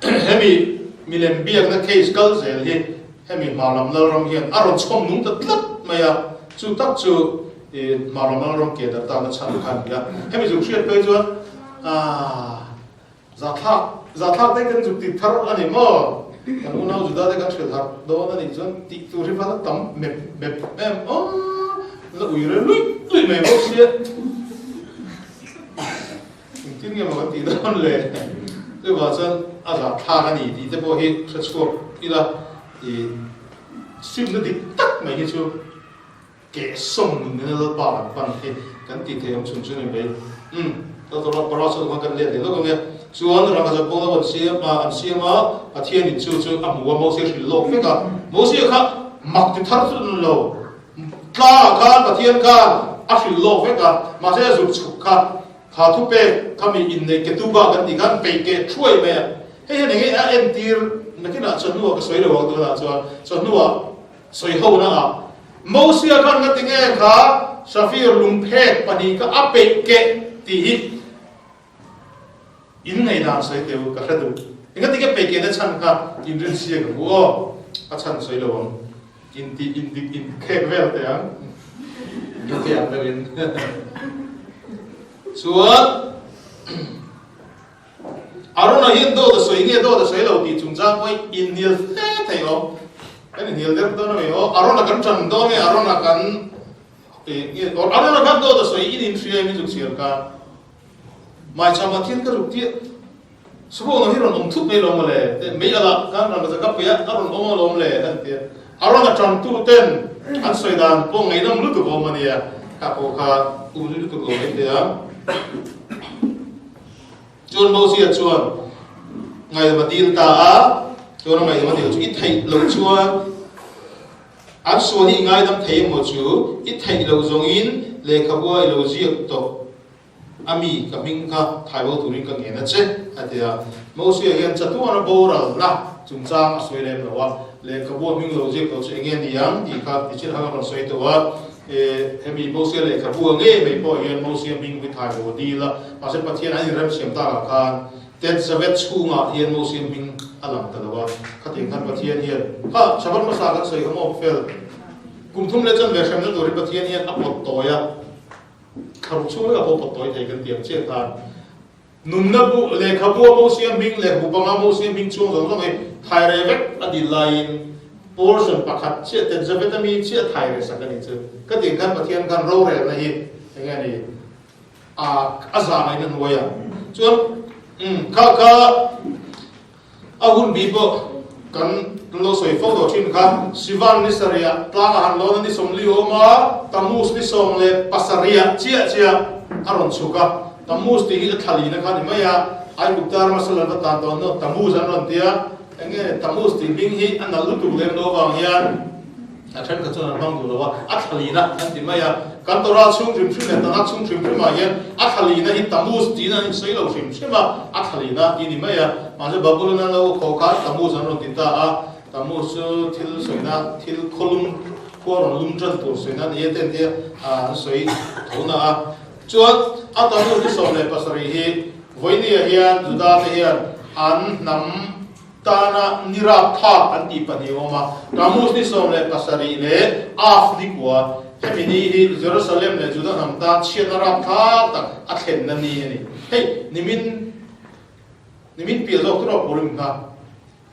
hemi milem biakna case kal zel hi hemi Hmarlam Lalram hian a rawn chhawm nung ta tlat mai a, chu tak chu Hmarlam Lalram ke darh takna chhan kha a ni a. Hemi zuk hriat phei chuan aah zahthlak zahthlak daih kan zuk ti thar a ni maw? Kan unau Juda te kan hrilh harh dawn a nih chuan tih tur hi va la tam mep mep em aw la ui rel luih luih mai bawk sia. Engtin nge maw kan tih dawn le? Chuvang chuan a zahthlak a ni tih te pawh hi hre chhuak ila i simna dik tak mai hi chu kehsawm nun nena Lalpa kan pan hi kan tih theih awm chhun chu a ni mai. Umm, Doctor Barra chuan khan kan let leh lawk ang e. Chuan rangkachak pawh lo an siam a, an siam a, Pathianin chu chu a hmu a, Mosia hrilh lawk vek a. Mosia kha mak ti thar chu a ni lo. Tlangah khan Pathian khan a hrilh lawk vek a, mahse a zuk chhuk kha, kha thupek kha mi inneih ketuba kan tih khan peih keh thuai mai a. Hei hian enge a entir nakinah chawhnuah ka sawi lo ang tunah chuan chawhnuah sawi ho na ah Mosia khan nga tinge kha Safir lungphek pahnih kha a peih keh tih hi In ngaihdan sawi teh u, ka hre duh. Engati nge peih kehna chhan kha in rin sia ka hmu aw, a chhan sawi lo ang. In tih in dik in khek vel teh ang. In tih ang deuhin. Chuan Arona hian dawt a sawi nge dawt a sawi lo tih chungchang pawh in hnial hle thei awm. Kan inhnial der dawn a mi aw. Arona kan tan dawn nge Arona kan nge Arona khan dawt a sawi in inhria em in zuk chhiar khan. Maicham ah thil ka ruk tir Saruak hi rawn awm thut mai lawm le teh mei alah khan rawn ka pui a a rawn awm alawm le an ti a a rawn a tang tu ten an sawi dan pawh ngaihnawm lutuk awm a nia kha pawh kha um zui lutuk lo mai thei a chuan Mosia chuan ngaihdam a dil ta a chuan a ngaihdam a dil chu i theih loh chuan An sual hi i ngaidam thei emaw chu i theih loh zawngin lehkhabua i lo ziak tawh a mi ka hming kha thaibo turin ka ngen a che, a ti a. Mosia hian chatuana boralna chungchang a sawi lem lo a, lehkhabua hming lo ziak tawh chu enge ni ang tih kha tichin hang a rawn sawi tawh a. Hemi Mosia lehkhabua ngei mai pawh hian Mosia hming hi thaibo a dil a, mahse Pathian an inremsiam takah khan Tetzavet chhungah hian Mosia hming a lang ta lo a, khatiang khan Pathian hian, Kha, Shabbat hmasa kan sawi kha maw fel? Kum thum leh chanve hremna turin Pathian hian a pawt tawi a, thlaruk chhung vekah pawh pawt tawi thei kan ti ang chiah khan. Nunna bu, lehkhabua Mosia hming, lehkhabu panga Mosia hming chhuang zawng zawng hi thaire vek a dil laiin portion pakhat chiah, Tetzavet a mi chiah thaire sak a nih chu. Khatiang khan Pathian khan rorelna hi eng nge ni? A a zah ngaihna hnuai a chuan umm kha kha a hun bi pawh kan lo sawi fo tawh thin kha Sivan ni sarih tlang a han lawn a ni 40 awm a Tammuz ni 17 chiah chiah a rawn chhuk a Tammuz tih hi a thlalina kha a ni mai a Aigupta rama salan va tan dawn no Tammuz an rawn tia enge Tammuz tih hming hi a nalh lutuk lem lo avang hian a thenkhat chuan an hmang duh lo a a thlalina an ti mai a. Kan Torah chhung hrim hrim leh Tanakh chhung hrim hrimah hian a thlalina hi Tammuz tiin an insawi lo hrim hrim a, a thlalina tih a ni mai a. Mahse Babylon an lo kho khan Tammuz an rawn ti ta a, Tammuz chu thil sawina, thil khawlum, khua rawn lum tan tur sawina a ni e te an tia an sawi tho na a. Chuan a Tammuz ni 17 hi vawinia hian Juda te hian an hnam Tana ni rapthlak an tih pahnih a awm a, Tammuz ni 17 leh Av ni kua, hemi ni hi Jerusalem leh Juda hnam tan chhiatna rapthlak tak a thlenna ni a ni. Hei, nimin nimin piah zawk tur a Purim kha,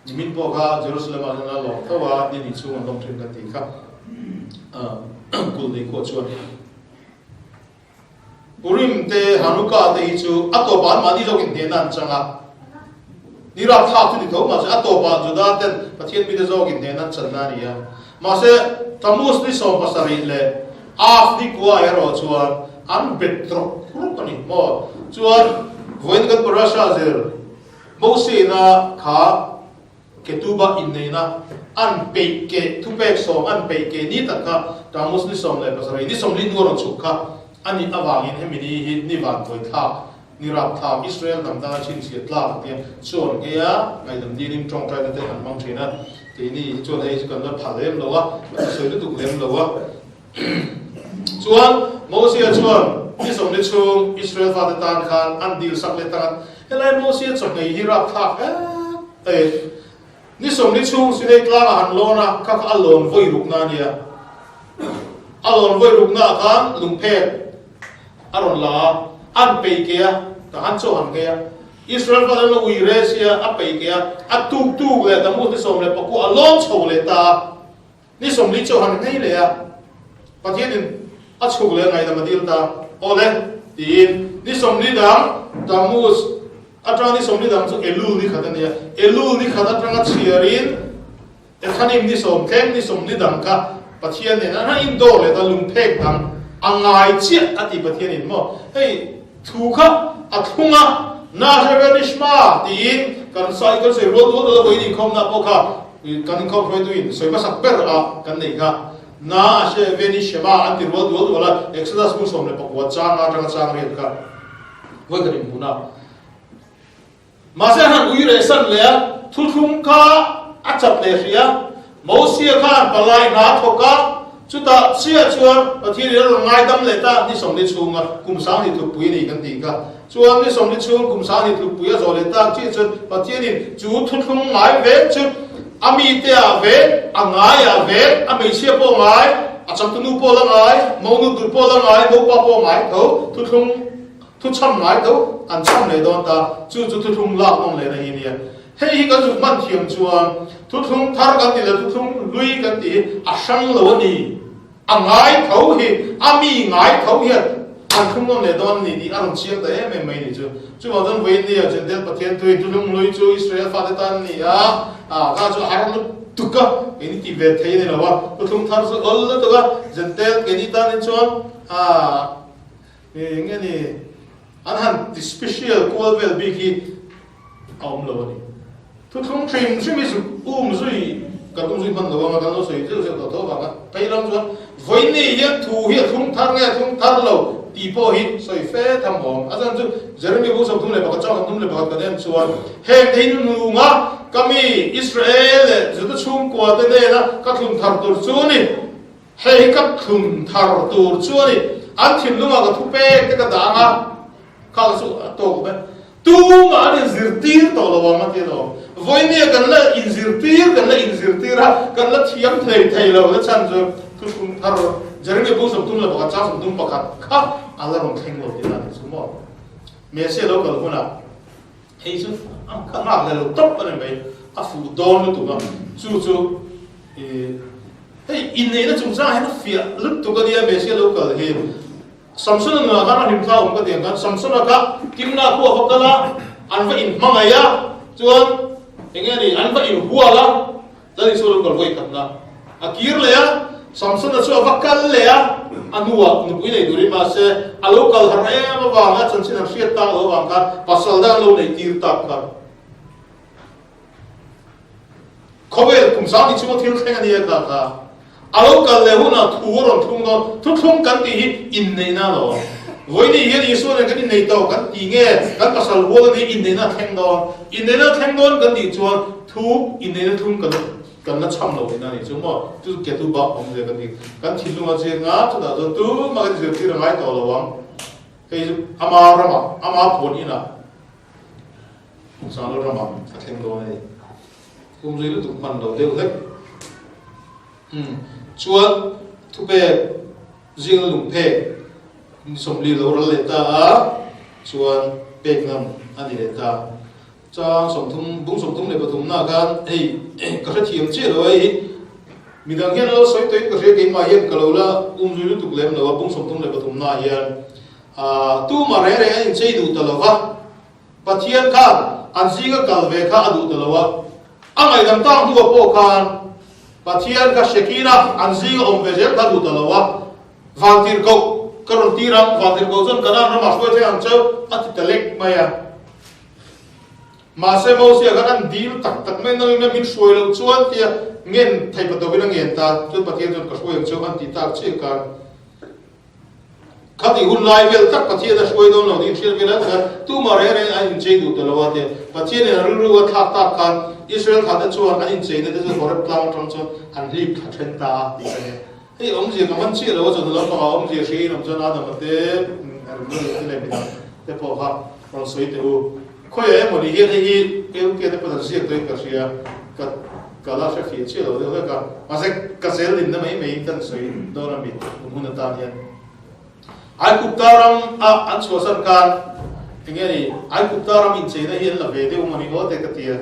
nimin pawh kha Jerusalem-ah hian a lawm tho a, ni ni chhung an lawm thin kan tih kha, kulh nei khuah chuan. Purim te, Hanukkah te hi chu a tawpah anmahni zawkin hnehna an chang a. Ni rapthlak chu ni tho mahse a tawpah Juda ten Pathian mite zawkin hnehna an channa a ni a. Mahse Tammuz ni 17 leh Av ni kua erawh chuan an bet rawk rawk a ni maw? Chuan vawiin kan Parasha zir Mosena kha Ketuba inneihna an peih keh thupek sawm an peih keh ni tak kha Tammuz ni 17 ni 40 hnu a rawn chhuk kha a nih avangin hemi ni hi ni vantuai thlak, ni rap thlak, Israel hnam tana chhinchhiah tlak a tia chuan nghe a ngaihdam dilin tawngtaina te an hmang thin a, keini hi chuan hei chu kan la pha lem lo a, kan sawi lutuk lem lo a. Chuan Mosia chuan ni 40 chhung Israel fate tan khan an dil sak leh tak a, helai Mosia chawhmeh hi rap thlak hle e. Ni 40 chhung Sinai tlangah han lawn a, kha kha a lawn vawi rukna a nia. A lawn vawi ruknaah khan lungphek a rawn la a, an peih ke a, ka han chaw han nghei a. Israel fate an lo ui re sia, a peih ke a, a tuk tuk leh Tammuz ni 19 a lawn chho leh ta a. Ni 40 chaw han nghei leh a, Pathianin a chhuk leh ngaihdam a dil ta. Aw le, tiin ni 40 dang Tammuz atanga ni 40 dang chu Elul ni khat a nia. Elul ni khat atanga chhiarin Ethanim ni sawm thleng ni 40 dang kha Pathian nen an han indawr leh ta lungphek dang a ngai chiah a ti Pathianin maw. Hei thu kha a thlung a, Nahrevenishma tiin kan sawi kan sawi rual dual dual a vawiin inkhawmna pawh kha Kan inkhawm hruaituin sawi hmasak ber a kan neih kha Na Ashe Veni Shema an ti rual dual dual a, Exodus hmun 19 changa atanga chang riat kha vawi kan inhmun a. Mahse an han ui reh san leh a, thuthlung kha a chat leh hrih a, Mosia khan palai hna thawk a, chutah chiah chuan Pathianin a rawn ngaidam leh ta ni 40 chhunga kum 20 tlukpui a ni kan tih kha. Chuan ni 40 chhung kum 20 tlukpui a zawh leh tak chiah chuan Pathianin chu thuthlung ngai vek chu a mite ah vek, a ngai ah vek, a hmeichhia pawh ngai, a changtunu pawh la ngai, monu tur pawh la ngai, mopa pawh ngai tho, thuthlung thuchham ngai tho an chham leh dawn ta, chu chu thuthlung lak nawm lehna hi nia. Hei hi kan zuk hman thiam chuan thuthlung thar kan ti leh thuthlung hlui kan tih hi a hrang lo a ni. A ngai tho hi, a mi ngai tho hian an thlung nawn leh dawn a ni tih a rawn chiang ta em em mai ni chu. Chuvang chuan vawiin nia Jentail Pathian thuin thulung lui chu Israel fate tan a ni a, ah kha chu a har lutuk a, keini tih ve thei a ni lo a, thuthlung thar chu awl lutuk a, Jentail keini tanin chuan ah eng nge ni an han ti special kual vel bik hi a awm lo a ni. Thuthlung hrim hrim hi zuk um zui kan um zui hman lo anga kan lo sawi zeuh zeuh tawh tho vang a, phei lam chuan vawiin hian thu hi a thlung thar nge a thlung thar lo tih pawh hi sawi fe tham awm. A chhan chu Jeremia bu 31 chang 31 kan en chuan heng te hi nunga ka mi Israel leh Juda chhungkua te nena ka thlun thar tur chu ni. Hei hi ka thlun thar tur chu a ni. An thinlungah ka thupek te ka dah ang a, kha ka chu a tawk mai. Tumah an inzirtir tawh lo ang a ti alawm. Vawinia kan la inzirtir, kan la inzirtir a, kan la thiam thei thei lo na chhan chu thuthlung thar Jeremia bu 31 chang 31 kha a la rawn thleng lo tih dan chu maw. Messiah lo kal hunah hei chu a nghak leh lo tawp a ni mai, a fuh dawn lutuk a, chu chu ih hei inneihna chungchangah hian a fiah lutuk a nia Messiah lo kal hi. Samsona nunah khan a hlim thla awm ka ti ang khan Samsona kha Timna khu a va kal a, an va inhmangaih a, chuan eng nge ni, an va inhual a, Lal Isua lo kal vawi khatna a kir leh a, Samsona chu a va kal leh a, a hnuah nupui nei turin mahse a lo kal harh em avanga chanchin an hriat tak loh avang khan pasal dang an lo neih tir tak kha. Khawvel kum sang ni chunga thil thleng a nia kha kha. A lo kal leh hunah thu a rawn thlung dawn. Thuthlung kan tih hi inneihna a lo. Vawiin hian Isua nen kan innei tawh kan ti nge? Kan pasal rual a nih inneihna a thleng dawn. Inneihna a thleng dawn kan tih chuan thu inneihna thlung kan kan la cham lo tihna a nih chu maw? Chu chu ketu bak awm ve kan ti. Kan thinlung a chiang a, chutah chuan tumah kan zirtir a ngai tawh lo ang. Hei chu ama ramah, ama puan inah Sanglo ramah a thleng dawn a ni. Kum zui lutuk hman lo deuh hlek. Umm chuan thupek zinga lungphek 40 lo ral leh ta a, chuan pek ngam a ni leh ta. Chang 30, bung 33 na khan hei ka hrethiam chiah lo a hei midang hian lo sawi tawhin ka hria keimah hian ka lo la um zui lutuk lem lo a, bung 33 na hian ah tumah reng reng a inchei duh ta lo va. Pathian khan an zinga kal ve kha a duh ta lo a, a ngaihdam tang hnuah pawh khan Pathian kha Shekinah an zinga awm ve zel kha a duh ta lo a, Vantirhkoh ka rawn tir ang, Vantirhkoh chuan Kanaan ramah hruai thleng ang cheu a ti ta lek mai a. Mahse Mosia khan an dil tak tak mai nangin a min hruai loh chuan tia ngen thei patovin a ngen ta, chuan Pathian chuan ka hruai ang cheu an ti tak chiah khan. Khati hun lai vel tak Pathian a hruai dawn lo tih hriat vel a taka tumah reng reng an inchei duh ta lo a tia Pathianin a rilru a thlak tak khan Israel thate chuan an incheina te chu Horeb tlang atang chuan an hlip thla then ta a tih a ni. Hei awmzia ka man chiah lo a chawhnu lampangah awmzia hria in awm chuan Adama te Rimrui te leh midang te pawh kha rawn sawi teh u. Khawiah emaw ni hian hei hi LK te pawn an ziak tawhin ka hria ka ka la hre fiah chiah lo deuh hlek a, mahse ka zel dinna mai mai kan sawi dawn a mi kum hun atan hian. Aikupta ram a an chhuahsan khan enge ni Aikupta ram incheina hi an la ve deuh maw ni aw te ka ti a.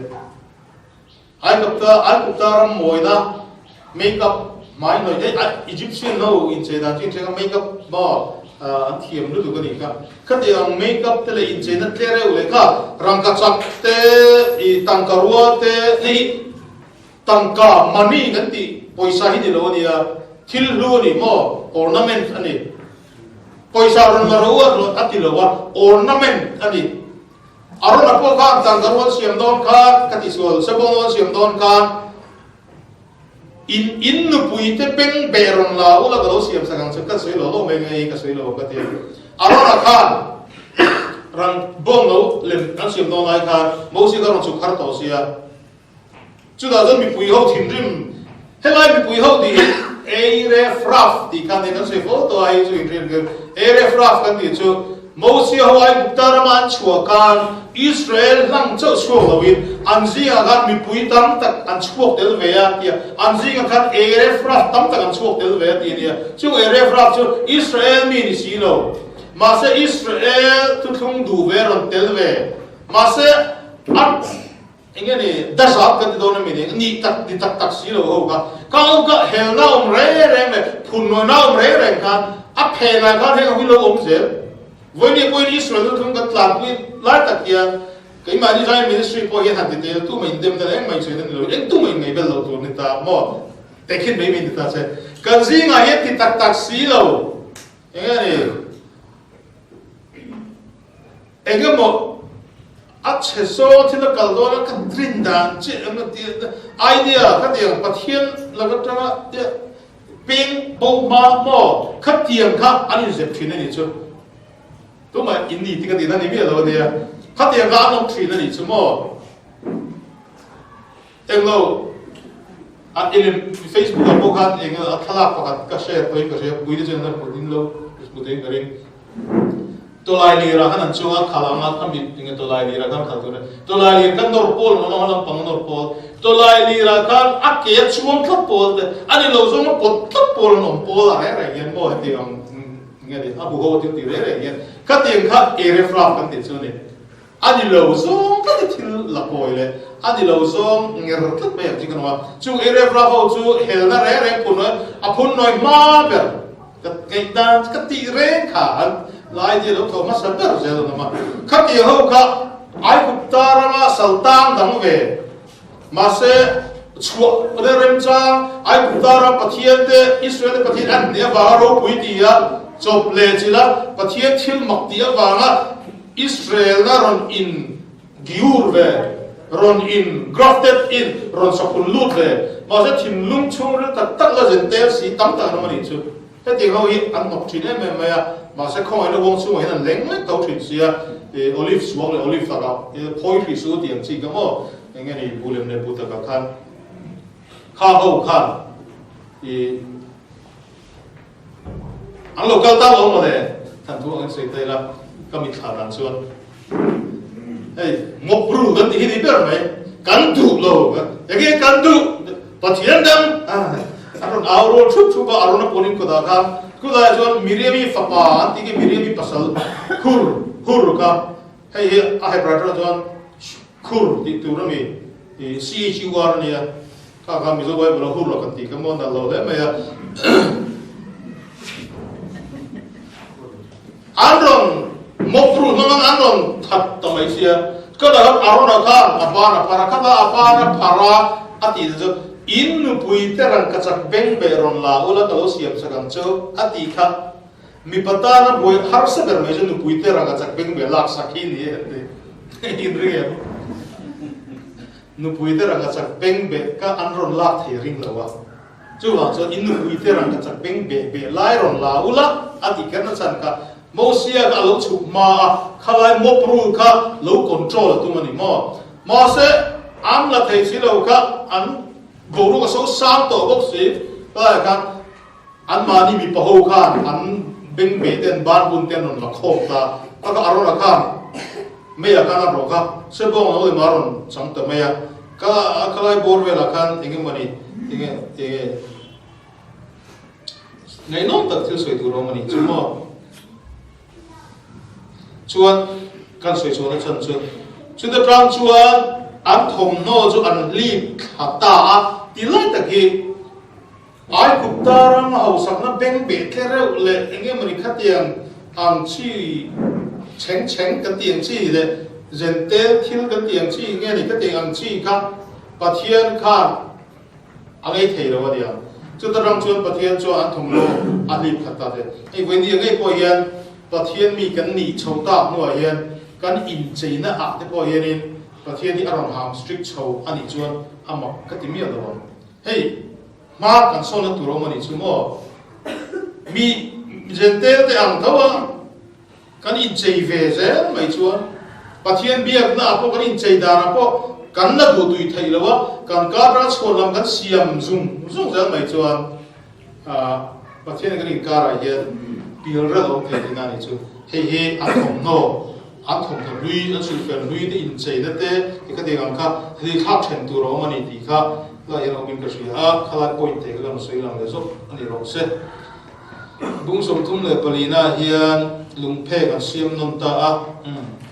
Aikupta Aikupta ram mawina make up hmai hnawih daih a Egyptian ho inchei dan chu inchei kha make up maw an thiam lutuk a nih kha. Khati ang make up te leh incheina tle reuh leh kha rangkachak te ih tangka rua te hei hi tangka money kan tih pawisa hi ni lo a nia thil hlu a ni maw ornament a ni. Pawisa rawn la ro a ti lo a ornament a ni. A rawn a pawh khan tangka rual siam dawn khan ka ti sual, sebawng rual siam dawn khan in in nupui te beng beh rawn la ula ka lo siam sak ang che ka sawi lo lo mai nge ka sawi lo ka ti a. A rawn a khan rang bawng lo lem an siam dawn lai khan Mosi kha rawn chhuk har tawh sia. Chutah chuan mipui ho thinrim helai mipui ho tih hi Eiref Raf tih kha nia kan sawi fo tawh a hei chu inrin tir Eiref Raf kan tih chu Mosia ho Aigupta rama an chhuah khan Israel hlang chauh chhuak loin an zingah khan mipui tam tak an chhuak tel ve a tia an zingah khan Eiref Raf tam tak an chhuak tel ve a tih a nia chung Eiref Raf chu Israel mi ni si lo mahse Israel thuthlung duh ve rawn tel ve mahse a Eng nge ni, dazat kan ti dawn a mi ni, ni tak ni tak tak si lo ho kha, ka ho kha helna awm reng reng leh phunnuaina awm reng reng khan a phenah khan heng ho hi lo awm zel. Vawinia pawhin Israel nu thung kan tlanpui lai tak hian keimahni Zion Ministry pawh hian han ti tel tumah indemna leh engmah insawi na ni lo, eng tumah inngaihbel loh tur ni ta maw, tehkhin mai mai ni ta che. Kan zingah hian ti tak tak si lo, eng nge ni, Engemaw a chhe zawng thil a kal dawn a ka rin dan chiah emaw tih idea khatiang Pathian lak atanga peng bo hma maw khatiang kha an inzep thin a nih chu tumah in ni tih ka tihna ni miah lo ania khatiang kha an awm thin a nih chu maw englo a ilim Facebook ah pawh khan eng a thlalak pakhat ka share pawhin ka hria puite chuan an put in lo put in ka ring. Tawlai lirah khan an chuang a, khal anga kha mit tinge tawlai lirah khan khal tur a ni. Tawlai lir khan nawr pawl an awm a, haw lampang nawr pawl. Tawlai lirah khan a ke a chuang tlat pawl te, a ni lo zawng a pawt tlat pawl an awm pawl a reng reng hian maw hetiang ang nge ni a huho thil ti reng reng hian khatiang kha ere frap kan tih chu a ni. A ni lo zawng tlat i thil la kawi leh a ni lo zawng nger tlat mai ang chi kan awm a. Chung ere frap ho chu helna reng reng phun a phun nawi hma ber. Ka ngaihdan ka tih reng kha an lai te lo tho hmasa ber zel an awm a. Khatiang ho kha Aigupta rama saltang dang ve. Mahse chhuah le remchang Aigupta ram Pathian te Israel te Pathian an hneh avanga ropui ti a chawp leh chilh a, Pathian thil mak tih avanga Israel na rawn in giur ve. Rawn in grafted in rawn saphun lut ve. Mahse thinlung chhungril tak tak la zen tel si tam tak an awm a nih chu. Hetiang ho hi an hnawk thin em em mai a, mahse khawngaihna uang chhungah hian an leng lek tho thin sia, olive suang leh olive takah phawi hrih su tih ang chi kha maw, eng nge ni bu lem leh bu takah khan kha ho khan i an lo kal tak lo mawle, than thu angin sawi ta ila ka mitthla dan chuan hei mawpru kan tih hi ni ber mai, kan duh lo, enge kan duh Pathian dang an rawn au rual thup thup a, Arona pawhin kawtah khan khulaiah chuan Miriami fapa an tih khi Miriami pasal Hur, Hur kha hei hi a Hebrai tawngah chuan Khur tih tur a mi, C-H-U-R a nia, kha kha Mizo Bible a Hur a kan tih kha maw nalh lo hle mai a. An rawn mawpru hmang an rawn that ta mai sia. Ka dah Arona khan a ban a phar a, kha a ban a phar a, a tih chu in nupui te rangkachak beng beh rawn la ula ka lo siam sak ang chu a tih kha. Mipa tana buai harsa ber mai chu nupui te rangkachak beng beh lak sak hi ni e an ti. In ring em? Nupui te rangkachak beng beh kha an rawn lak thei ring lo a. Chuvang chuan in nupui te rang ka chak beng beh beh lai rawn la ula a tih kher na chhan kha Mosia kha a lo chhuk hma a, khalai mob rule kha lo control a tum a ni maw? Mahse an la thei si lo kha an boruak a so sang tawh bawk si, helaiah khan anmahni mipa ho khan an beng beh te an ban bun te an rawn la khawm ta, kha kha Arona khan meiah khan a rawh kha sebawng lo emaw a rawn chang ta mai a. Ka khalai bawr velah khan eng emaw ni, enge enge ngaihnawm tak thil sawi tur a awm a nih chu maw? Chuan kan sawi chhuahna chhan chu chuta tang chuan an thawmhnaw chu an hlip thla ta a ti lai tak hi Aigupta ram hausakna beng beh tle reuh leh eng emaw ni khatiang ang chi chheng chheng kan tih ang chi leh zentel thil kan tih ang chi nge ni khatiang ang chi kha Pathian khan a ngei thei lo a nia. Chuta ram chuan Pathian chuan an thawmhnaw a hlip khat ta ve. Hei vawiin ngei pawh hian Pathian mi kan nih chho tak hnuah hian kan incheina ah te pawh hianin Pathian hi a rawn ham strict chho a nih chuan a mak ka ti miah lo ang. Hei, hma kan sawnna tur awm a nih chu maw? Mi Jentail te ang tho a, kan inchei ve zel mai chuan Pathian biakna ah pawh kan inchei dan ah pawh kan la duh tui theih lo a, kan kar ral chhuan lam kan siam zung zung zel mai chuan Pathian kan inkar ah hian pil rel awm thei tihna a nih chu. Hei hi an thawmhnaw, an thawmhnaw hlui, an sulhfen hlui te incheina te ti kha tiang ang kha hei thlak then tur a awm a ni tih kha lai hian awmin ka hria a, khalai point te kha kan sawi lang leh zawk a ni rawh se. Bung 34 ah hian lungphek an siam nawn ta a,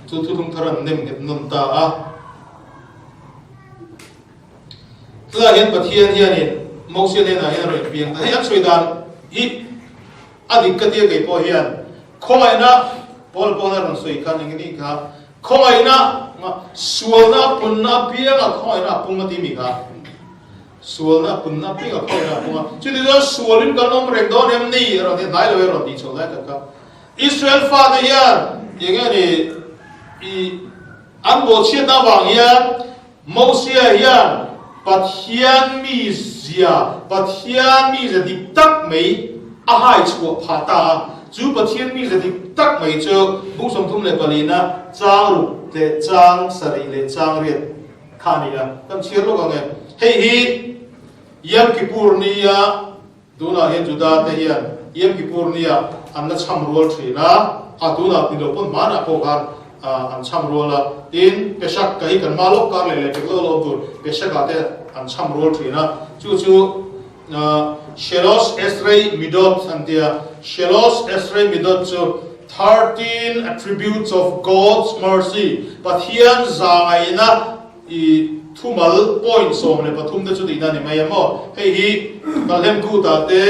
chu thuthlung thar an nem nghet nawn ta a. Tlaiah hian Pathian hianin Mosia hnenah hian a rawn inpiang ta. Hei an sawi dan hi a dik ka tia kei pawh hian khawngaihna Paula pawh hian a rawn sawi khan eng nge kha khawngaihna sualna punna apianga khawngaihna a pung a ti mi kha sualna punna apianga khawngaihna a pung a chuti chuan sualin kan awm reng dawn em ni a rawn ti hnai lo e a rawn tih chho lai tak kha Israel fate hian eng nge ni i An bawhchhiatna avang hian Mosia hian Pathian mizia, Pathian mizia dik tak mai a hai chhuah phah ta a. Chu Pathian mizia dik tak mai chu bung 34 na chang ruk leh chang sarih leh chang riat kha a ni a. Kan chhiar lawk ang e. Hei hi Yom Kippur nia Tunah hian Juda te hian Yom Kippur nia an la cham rual thin a, a tunah ni lo pawn hmanah pawh khan an cham rual a, tin Pesach ka hi kan hma lawk kar leh leh pek lawk lawk tur Pesach ah te an cham rual thin a, chu chu Shelosh Esrei Midot an ti a, Shelosh Esrei Midot chu 13 attributes of God's mercy, Pathian zangaihna I thumal point 13 te chu tihna a ni mai a maw? Hei hi Kalhem Kut-ah te,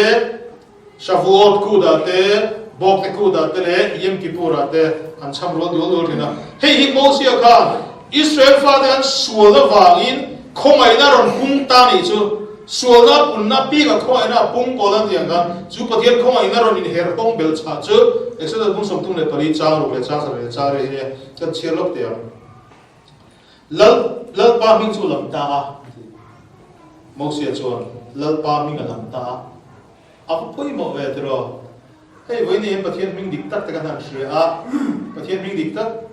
Shavuot Kut-ah te, Bawkte Kut-ah te leh Yom Kippur-ah te an chham rual dual dual thin a. Hei hi Mosia khan Israel fate an sual avangin khawngaihna rawn pung ta nih chu. Sualna a punna apianga khawngaihna a pung pawl a tih ang khan chu Pathian khawngaihna rawn inher tawng bel chhah chu Exodus bung 34 chang ruk leh chang sarih leh chang riat hi nia kan chhiar lawk teh ang. Lal, Lalpa hming chu lam ta a, a ti. Mosia chuan, Lalpa hming a lam ta a, a va pawimawh ve tiraw? Hei vawiin hian Pathian hming dik tak te kan han hria a, Pathian hming dik tak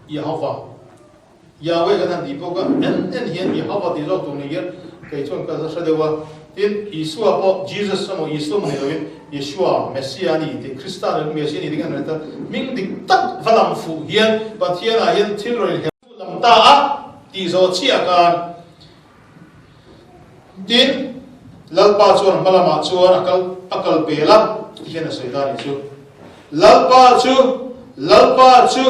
Yahova, Yahweh kan han tih pawh kha en en hian Yahova tih zawk tur ni hian kei chuan ka hre deuh a. Tin, Isua pawh Jesus emaw Isua emaw ni loin Yeshua, Messiah a ni tih, Krista ni loin Messiah a ni tih kan han hre ta. Hming dik tak va lang fuh hian Pathianah hian thil rawn inher chu lang ta a tih zawh chiah khan Tin, Lalpa chuan hma lamah chuan a kal a kal pel a, ti hian a sawi ta a nih chu. Lalpa chu, Lalpa chu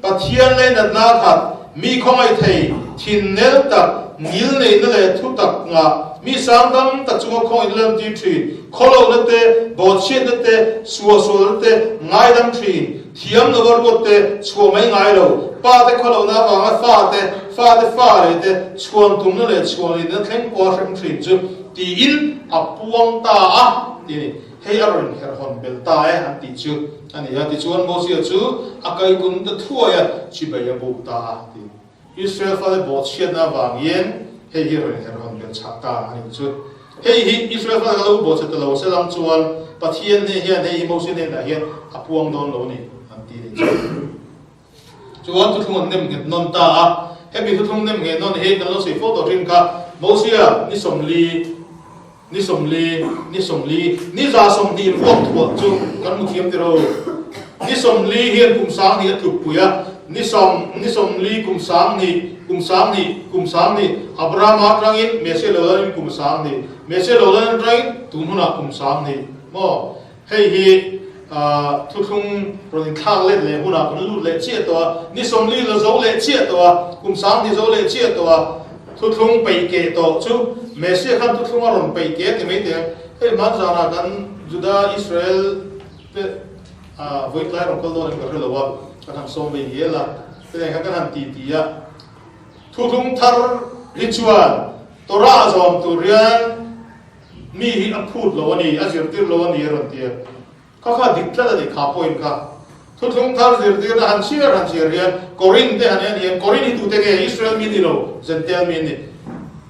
Pathian leinatna khat, mi khawngaih thei, thin nel tak, ngil neihna leh thu tak ngah, mi sang tam tak chunga khawngaihna lam tir thin, khawlohna te, bawhchhiatna te, suahsualna te ngaidam thin, Thiam lova ruat te chhuah mai ngai lo, pa te khawlohna avanga fa te, fa te fa leh te chhuan tumna leh chhuan lehna thleng pawha hrem thin chu tiin a puang ta a ti a ni. Hei a rawn herhawn belh ta e an tih chu a ni a. Tichuan Mosia chu a kaikun ta thuai a, chibai a buk ta a ti. Israel fate bawhchhiatna avangin hei hi rawn inherhawn belh chhah ta a nih chu. Hei hi Israel fate ka lo bawhchhe ta lo se lang chuan Pathian hne hian hei hi Mosia hnenah hian a puang dawn lo a ni an ti a nih chu. Chuan thuthlung an nem nghet nawn ta a, hemi thuthlung nem nghet nawn hi kan lo sawi fo tawh thin kha, Mosia ni 40, ni 40, ni 40, ni 120 vuak thuah chu kan hmu thiam tiro. Ni 40 hian kum 2000 a tlukpui a, ni sawm, ni 40 kum 2000, kum 2000, kum 2000, Abrahama atangin Messiah lo lanin kum 2000, Messiah lo lan atangin tun hunah kum 2000 maw? Hei hi thuthlung rawn inthlak let leh hunah kan lut leh chiah tawh a, ni 40 la zo leh chiah tawh a, kum 2000 zo leh chiah tawh a, thuthlung peih keh tawh chu Messiah khan thuthlung a rawn peih keh a ti mai teh ang. Hei hmanzanah kan Juda Israel te vawi tlai rawn kal dawn em ka hre lo a, kan han sawm ve hial a, hetiang khan kan han ti ti a. Thuthlung thar hi chuan Torah zawm tur hian mi hi a phut lo a ni, a zirtir lo a ni a rawn ti a. Kha kha dik tlat a ni kha point kha. Thuthlung thar zirtirna han chhiar han chhiar hian Korin te han en hian Korin hi tute nge Israel mi ni lo, Gentile mi an ni.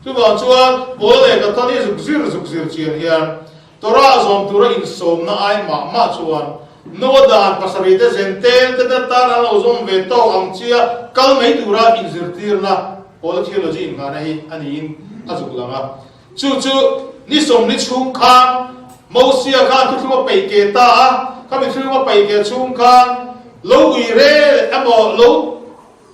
Chuvang chuan Paul leh Kathan hi zuk zir zuk zir chian hian Torah zawm tura insawmna ai mah mah chuan Noa dan pasarih te Gentile te te tan an lo zawm ve tawk ang chia kal mai tura inzirtirna Paula theology inghahna hi a niin a zuk lang a. Chu chu ni 40 chhung khan Mosia khan thuthlung a peih ke ta a, khami thuthlung a peih ke chhung khan lo ui rel emaw lo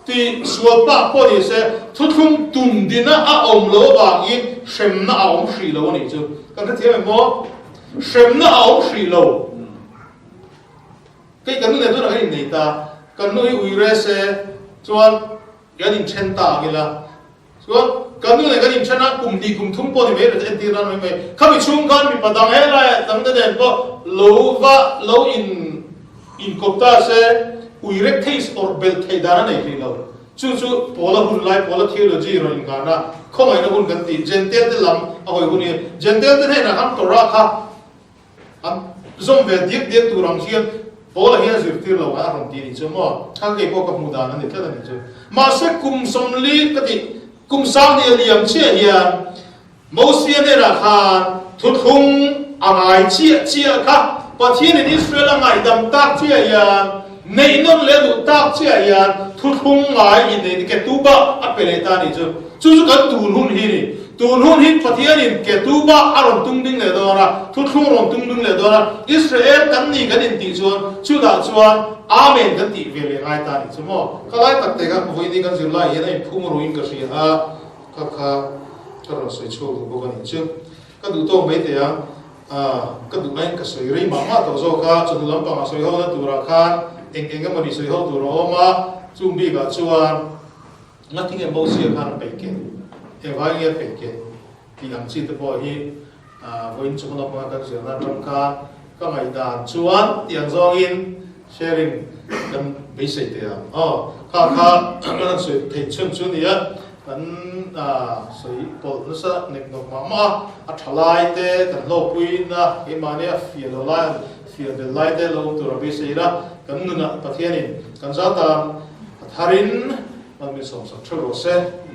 ti sual pah pawh ni se thuthlung tum dina a awm lo avangin hremna a awm hrih lo a nih chu. Kan hrethiam em maw? Hremna a awm hrih lo. Kei kan nu nen tunah kan innei ta, kan nu hi ui re se chuan kan inthen ta ang ila. Chuan, kan nu nen kan inthen a, kum hnih kum thum pawh ni mai rawh chu entir nan mai mai. Khami chhung khan mipa dang helaiah dang te nen pawh lo va lo in inkawp ta se, ui rek thei or belh theih dan a nei hrih lo. Chu chu Paula hun lai, Paula theology rawn inngahna, khawngaihna hun kan tih, Gentile te lam a hawi hun hi. Gentile te hnenah khan Torah kha An zawm ve diak diak tur ang hian Paula hian zirtir lo a rawn ti a nih chu maw? Kha kei pawh ka hmuh dan a ni tlat a nih chu. Mahse kum 40 ka tih kum 20 a liam chiah hian Mosia hnenah khan thuthlung a ngai chiah chiah kha Pathianin Israel a ngaihdam tak chiah hian neih nawn leh a duh tak chiah hian thuthlung ngai inneih ketuba a pe leh ta a nih chu. Chu chu kan tun hun hi a ni. Tun hun hi Pathianin Ketubah a rawn tung ding leh dawn a, thuthlung a rawn tung ding leh dawn a, Israel kan ni kan intih chuan chutah chuan Amen kan tih ve leh ngai ta a nih chu maw? Kha lai tak te kha vawiin kan zir lai hian a inphung ruin ka hria a, kha kha ka rawn sawi chhuak duh bawk a nih chu. Ka duh tawk mai teh ang, ka duh aiin ka sawi rei mah mah tawh zawk a, chawhnu lampangah sawi ho na turah khan eng eng emaw ni sawi ho tur a awm a, chung bikah chuan Ngatinge Mosia khan a peih ke? Engvai nge a peih ke? Tih ang chi te pawh hi vawiin chu hmun atanga kan zirna atang khan ka ngaihdan chuan tih ang zawngin sharing kan beisei teh ang. Aw, kha kha kan han sawi theih chhun chu nia, kan sawi pawlh nasa nek nawk mah mah a, a tha lai te kan hlawkpuina keimahnia fiah lo lai ang fiah bel lai te lo awm tur a beisei ila, kan nunah Pathianin kan zau tan a tharin. Mal min sawmsak theuh rawh se.